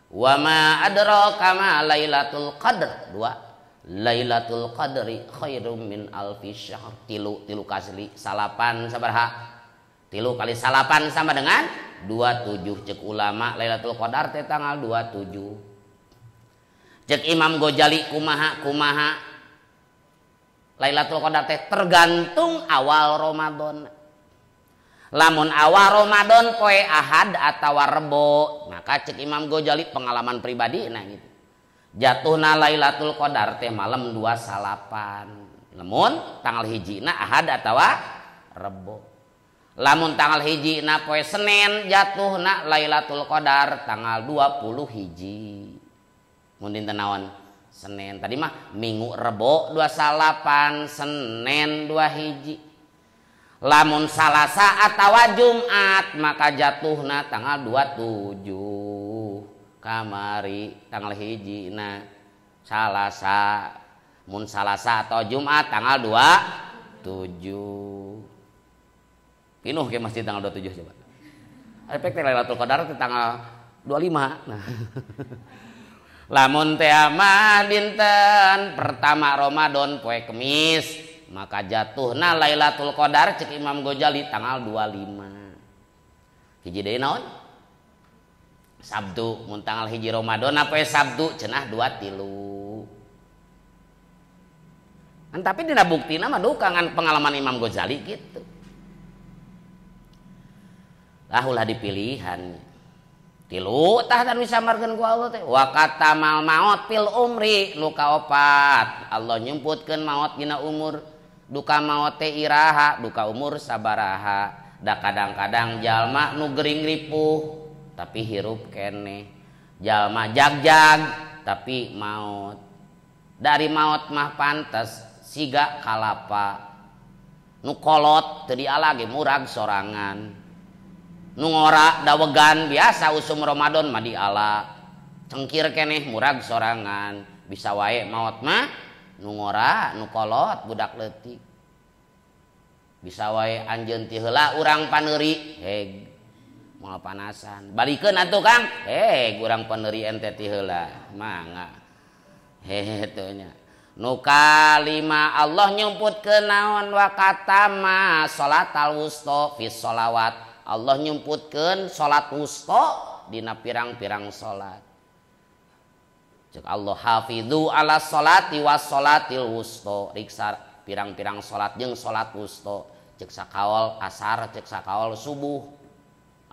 Wa ma adraka ma Lailatul Qadr 2. Lailatul Qadri khairum min alfi syahr tilu kasli salapan sabaraha? 3 kali 9 sama dengan 27. Cek ulama Lailatul Qadar teh tanggal 27. Cek Imam Ghazali kumaha kumaha Lailatul Qadar teh tergantung awal Ramadan. Lamun awal Ramadan poe Ahad atawa Rebo, maka cek Imam Ghazali pengalaman pribadi nah gitu. Jatuhna Lailatul Qadar teh malam 29. Lamun tanggal hijina Ahad atawa Rebo. Lamun tanggal hijina poe Senin jatuhna Lailatul Qadar tanggal 20 hiji. Mun dinten naon? Senin. Tadi mah Minggu Rebo 29, Senin 2 hiji. Lamun Salasa atawa Jumat maka jatuhna tanggal 27. Kamari tanggal hijina Salasa. Mun Salasa atau Jumat tanggal 27. Pinuh ke masjid tanggal 27 coba. Efek teh Lailatul Qadar teh tanggal 25. Nah. Lamun teh mah dinten pertama Ramadan poe Kemis, maka jatuhna Lailatul Qadar cek Imam Ghazali tanggal 25. Hiji deui naon? Sabtu. Mun tanggal hiji Ramadan poe Sabtu cenah 23. Kan tapi dina buktina mah duka ngan pengalaman Imam Ghazali gitu. Lah ulah dipilihan. Tilu tah dan disamarkeun ku Allah teh. Wa katamal maot fil umri nu kaopat. Allah nyumputkeun maot dina umur. Duka maot teh iraha, duka umur sabaraha. Da kadang-kadang jalma nu gering ripuh tapi hirup keneh. Jalma jagjag tapi maot. Dari maot mah pantes siga kalapa. Nu kolot teu diala ge murag sorangan. Nu ngora dawegan biasa usum Ramadan mah diala. Cengkir keneh murag sorangan. Bisa wae maot mah nu ngora, nu kolot budak leutik. Bisa wae anjeun ti heula urang paneuri, heg moal panasan. Balikeun atuh Kang, heg urang paneuri ente ti heula. Mangga. Hehe teu nya. Nu kalima Allah nyumputkeun naon wa katama salatal wusta fi sholawat. Allah nyumputkeun salat wusta dina pirang-pirang salat. Cek Allah hafidhu ala salati was salatil wusta. Riksa pirang-pirang salat jeung salat wusta. Cek sakaol asar, cek sakaol subuh.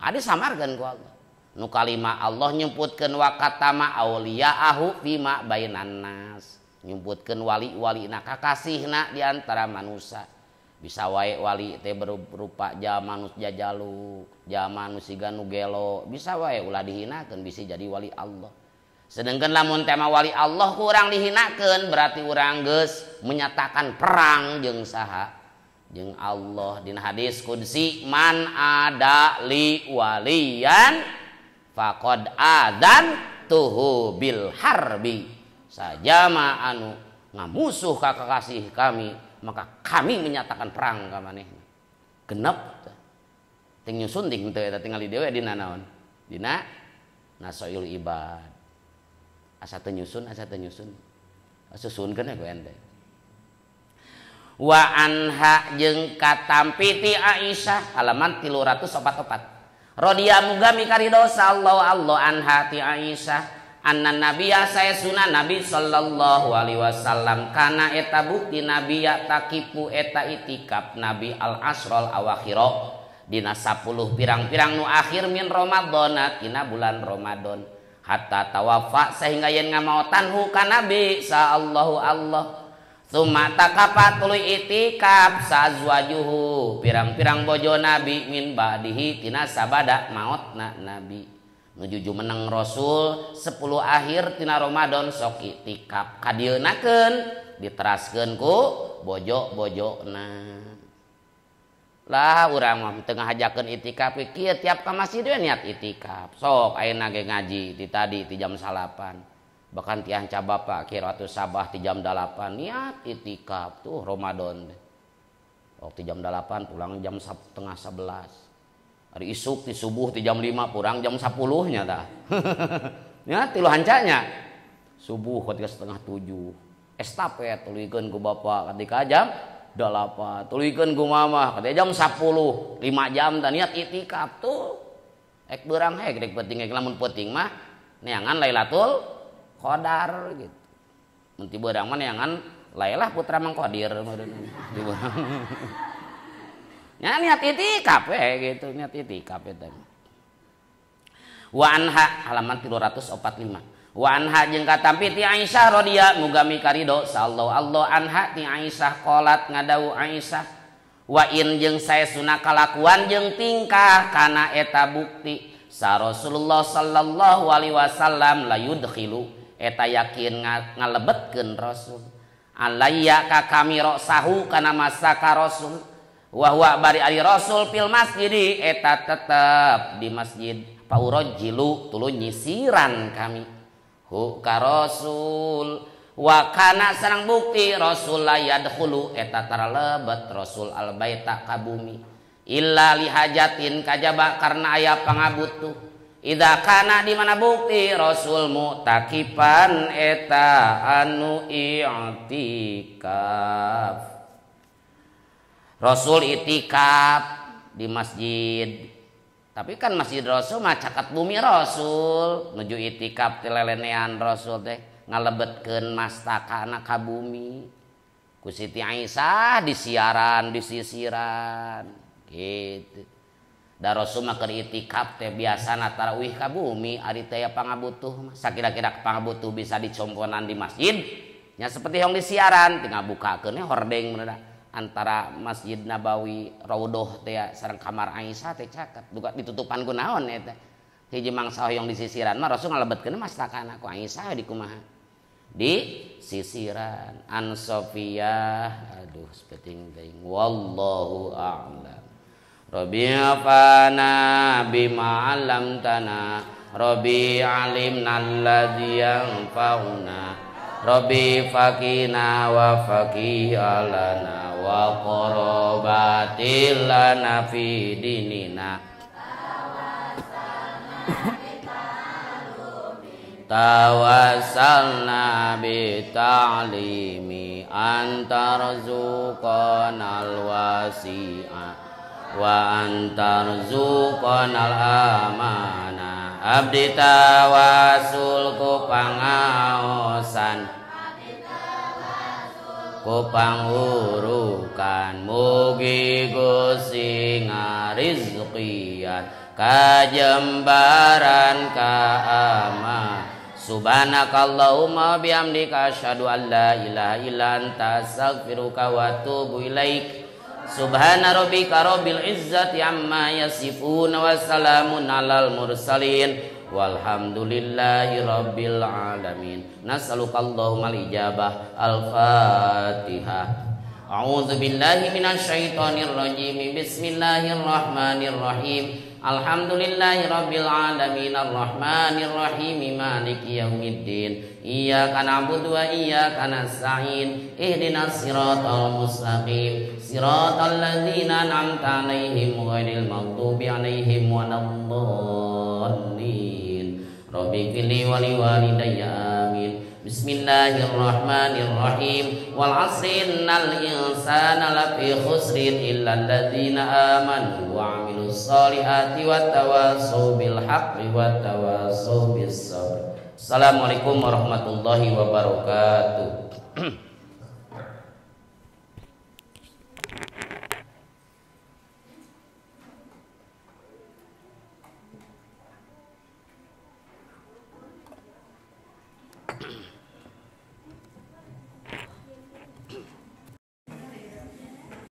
Adi samarkeun ku Allah. Nu kalima Allah nyumputkeun wa katama auliyaahu fima bainan nas. Nyumputkeun wali-walina kakasihna di antara manusia. Bisa wae wali teh berupa jalma nu jajaluk, jalma nu siga nu gelo, bisa wae ulah dihinakeun bisa jadi wali Allah. Sedangkan lamun tema wali Allah ku urang dihinakeun berarti urang geus menyatakan perang jeung saha? Jeung Allah. Dina hadis qudsi man ada li waliyan faqad adzan tuhu bil harbi. Sajama anu ngamusuh ka kakasih kami, maka kami menyatakan perang ka manehna. Genep ting nyusun ting teu eta tingali dewe dina naon? Dina Nasoil Ibad. Asa teu nyusun, asa teu nyusun. Susunkeun ku ente. Wa anha jeung katampi ti Aisyah halaman 344. Radhiya muga mikaridho sallallahu Allah anha ti Aisyah anna nabiyya saesuna nabi sallallahu alaihi wasallam kana eta bukti nabiya takipu eta itikaf nabi al asrul awakhiro dina 10 pirang-pirang nu akhir min Ramadhana tina bulan Ramadan hatta tawafa sehingga yen ngamaotan hu ka nabi sallallahu Allah summa takafa tuluy itikaf sazwajuhu pirang-pirang bojo nabi min ba'dihi tina sabada maotna nabi. Nuju jumeneng Rasul 10 akhir tina Ramadan sok itikaf kadieunakeun diteraskeun ku bojo-bojona. Lah urang mah teu ngahajakeun itikaf kieu tiap ka masjid we niat itikaf. Sok ayeuna ge ngaji ti tadi ti jam 9. Bahkan ti anca bapak qiraatus sabah ti jam 8 niat itikaf tuh Ramadan. Waktu jam 8 pulang jam 10:30. Hari isuk di subuh di jam 5 pulang jam 10 nya tah. Nya tilu hancanya. Subuh ketika 6:30. Estafet tuluykeun ku bapak ketika jam 8 tuluykeun ku mama katanya jam 10 5 jam tah niat itikaf tuh ek beurang hek rek penting ek lamun penting mah neangan Lailatul Qadar gitu. Mun ti beurang mah neangan Lailah putra Mang Qadir di beurang. Nya niat itikaf we gitu, niat itikaf eta. Wa anha halaman 345. Wa anha jeung katampi ti Aisyah radhiyallahu muga mikarido sallallahu Allah anha ti Aisyah qalat ngadawu Aisyah wa in jeung saesuna kalakuan jeung tingkah kana eta bukti sa Rasulullah sallallahu alaihi wasallam la yudkhilu eta yakin ngalebetkeun Rasul alayya ka kami roksahu kana masa ka Rasul wa huwa bari ari Rasul fil masjid eta tetep di masjid paurajilu tuluy nyisiran kami hu ka Rasul wa kana sareng bukti Rasul la yadkhulu eta tara lebet Rasul al baita ka bumi illa li hajatin kajaba karena aya pangabutuh idza kana di mana bukti Rasul mutakipan eta anu i'tikaf. Rasul itikaf di masjid. Tapi kan masjid Rasul mah caket bumi Rasul nuju itikaf teh lelenean Rasul teh ngalebetkeun mastakana ka bumi. Ku Siti Aisyah disiaran, disisiran gitu. Da Rasul mah keur itikaf teh biasana tarawih ka bumi ari teh pangabutuh mah sakira-kira pangabutuh bisa dicomponan di masjid nya seperti yang disiaran tinggal bukakeun hordeng meureun antara Masjid Nabawi Raudhah teh sareng kamar Aisyah teh caket duka ditutupan ku naon eta hiji mangsa hoyong disisiran mah Rasul ngalebetkeun mastakana ku Aisyah di kumaha di sisiran an Sofiyah aduh sepenting teuing wallahu a'lam. Rabbi afana bima 'allamtana Rabbi alimna alladzi yanfa'una Rabbi faqina wa faqih lana wa qarabatil lana fi dinina tawassalna bi ta'limi antarzuqanal wasi'a wa antarzuqanal amana abdi tawasul ku pangaosan ku pangurukan mugi Gusti ngarizkian kajembaran kaama subhanakallahumma bihamdika asyhadu an la ilaha illa anta astaghfiruka wa atubu ilaik. Subhana rabbika rabbil izzati amma yasifun wa salamun alal mursalin walhamdulillahi rabbil alamin. Nas'aluka Allahumma al-ijabah. Al-Fatihah. A'udzu billahi minasyaitonir rajim. Bismillahirrahmanirrahim. Alhamdulillahi rabbil alamin arrahmanir rahim maliki yaumiddin. Iyyaka na'budu wa iyyaka nasta'in. Ihdinas siratal mustaqim. Siratal ladzina an'amta 'alaihim ghairil maghdubi 'alaihim waladdallin. Rabbighfirli wa liwalidayya amin. Bismillahirrahmanirrahim. Wal 'asri innal insana lafi khusrin illa alladzina amanu wa 'amilus solihati wa tawassaw bil haqqi wa tawassaw bis sabr. Assalamualaikum warahmatullahi wabarakatuh.